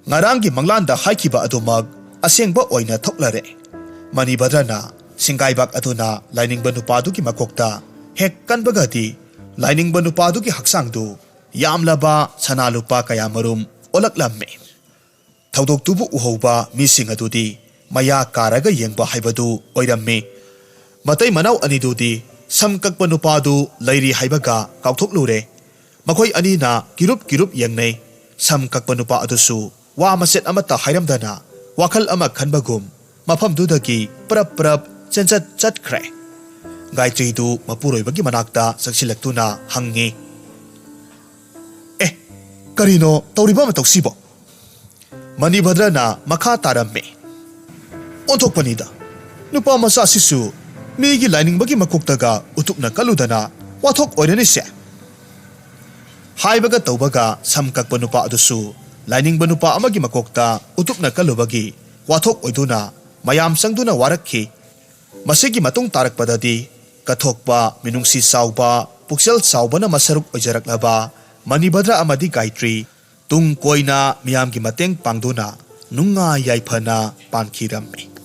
ꯉꯔꯥꯡꯒꯤ ꯃꯪꯂꯥꯟꯗ ꯍꯥꯏꯈꯤꯕ ꯑꯗꯨꯃꯛ ꯑꯁꯦꯡꯕ ꯑꯣꯏꯅ ꯊꯣꯛꯂꯔꯦ꯫ ꯃꯅꯤꯚꯗ꯭ꯔꯅ ꯁꯤꯡꯒꯥꯏꯕꯥꯛ ꯑꯗꯨꯅ ꯂꯥꯏꯅꯤꯡꯕ ꯅꯨꯄꯥꯗꯨꯒꯤ ꯃꯀꯣꯛꯇ ꯍꯦꯛ ꯀꯟꯕꯒꯗꯤ ꯂꯥꯏꯅꯤꯡꯕ ꯅꯨꯄꯥꯗꯨꯒꯤ ꯍꯛꯆꯥꯡꯗꯨ ꯌꯥꯝꯂꯕ ꯁꯅꯥ ꯂꯨꯄꯥ ꯀꯌꯥꯃꯔꯨꯝ ꯑꯣꯜꯂꯛꯂꯝꯃꯤ꯫ ꯊꯧꯗꯣꯛꯇꯨꯕꯨ ꯎꯍꯧꯕ ꯃꯤꯁꯤꯡ ꯑꯗꯨꯗꯤ ꯃꯌꯥ ꯀꯥꯔꯒ ꯌꯦꯡꯕ ꯍꯥꯏꯕꯗꯨ ꯑꯣꯏꯔꯝꯃꯤ꯫ ꯃꯇꯩ ꯃꯅꯥꯎ ꯑꯅꯤꯗꯨꯗꯤ ꯁꯝ ꯀꯛꯄ ꯅꯨꯄꯥꯗꯨ ꯂꯩꯔꯤ ꯍꯥꯏꯕꯒ ꯀꯥꯎꯊꯣꯛꯂꯨꯔꯦ꯫ ꯃꯈꯣꯏ ꯑꯅꯤꯅ ꯀꯤꯔꯨꯞ ꯀꯤꯔꯨꯞ ꯌꯦꯡꯅꯩ꯫ ꯁꯝ ꯀꯛꯄ ꯅꯨꯄꯥ ꯑꯗꯨꯁꯨ ꯋꯥ ꯃꯆꯦꯠ ꯑꯃꯠꯇ ꯍꯥꯏꯔꯝꯗꯅ ꯋꯥꯈꯜ ꯑꯃ ꯈꯟꯕꯒꯨꯝ ꯃꯐꯝꯗꯨꯗꯒꯤ ꯄ꯭ꯔꯞ ꯄ꯭ꯔꯞ ꯆꯦꯟꯆꯠ ꯆꯠꯈ꯭ꯔꯦ꯫ ꯒꯥꯌꯇ꯭ꯔꯤꯗꯨ ꯃꯄꯨꯔꯣꯏꯕꯒꯤ ꯃꯅꯥꯛꯇ ꯆꯪꯁꯤꯜꯂꯛꯇꯨꯅ ꯍꯪꯉꯤ, "ꯑꯦ, ꯀꯔꯤꯅꯣ ꯇꯧꯔꯤꯕ ꯃꯇꯧꯁꯤꯕꯣ?" ꯃꯅꯤꯚꯗ꯭ꯔꯅ ꯃꯈꯥ ꯇꯥꯔꯝꯃꯤ, "ꯑꯣꯟꯊꯣꯛꯄꯅꯤꯗ, ꯅꯨꯄꯥ ꯃꯆꯥꯁꯤꯁꯨ ꯃꯤꯒꯤ ꯂꯥꯏꯅꯤꯡꯕꯒꯤ ꯃꯀꯣꯛꯇꯒ ꯎꯇꯨꯞꯅ ꯀꯜꯂꯨꯗꯅ ꯋꯥꯊꯣꯛ ꯑꯣꯏꯔꯅꯤꯁꯦ꯫" ꯍꯥꯏꯕꯒ ꯇꯧꯕꯒ ꯁꯝ ꯀꯛꯄ ꯅꯨꯄꯥ ꯑꯗꯨꯁꯨ ꯂꯥꯏꯅꯤꯡꯕ ꯅꯨꯄꯥ ꯑꯃꯒꯤ ꯃꯀꯣꯛꯇ ꯎꯇꯨꯞꯅ ꯀꯜꯂꯨꯕꯒꯤ ꯋꯥꯊꯣꯛ ꯑꯣꯏꯗꯨꯅ ꯃꯌꯥꯝ ꯆꯪꯗꯨꯅ ꯋꯥꯔꯛꯈꯤ꯫ ꯃꯁꯤꯒꯤ ꯃꯇꯨꯡ ꯇꯥꯔꯛꯄꯗꯗꯤ ꯀꯠꯊꯣꯛꯄ, ꯃꯤꯅꯨꯡꯁꯤ ꯆꯥꯎꯕ, ꯄꯨꯛꯆꯦꯜ ꯆꯥꯎꯕꯅ ꯃꯁꯔꯨꯛ ꯑꯣꯏꯖꯔꯛꯂꯕ ꯃꯅꯤꯚꯗ꯭ꯔ ꯑꯃꯗꯤ ꯒꯥꯌꯇ꯭ꯔꯤ ꯇꯨꯡ ꯀꯣꯏꯅ ꯃꯤꯌꯥꯝꯒꯤ ꯃꯇꯦꯡ ꯄꯥꯡꯗꯨꯅ ꯅꯨꯡꯉꯥꯏ ꯌꯥꯏꯐꯅ ꯄꯥꯟꯈꯤꯔꯝꯃꯤ꯫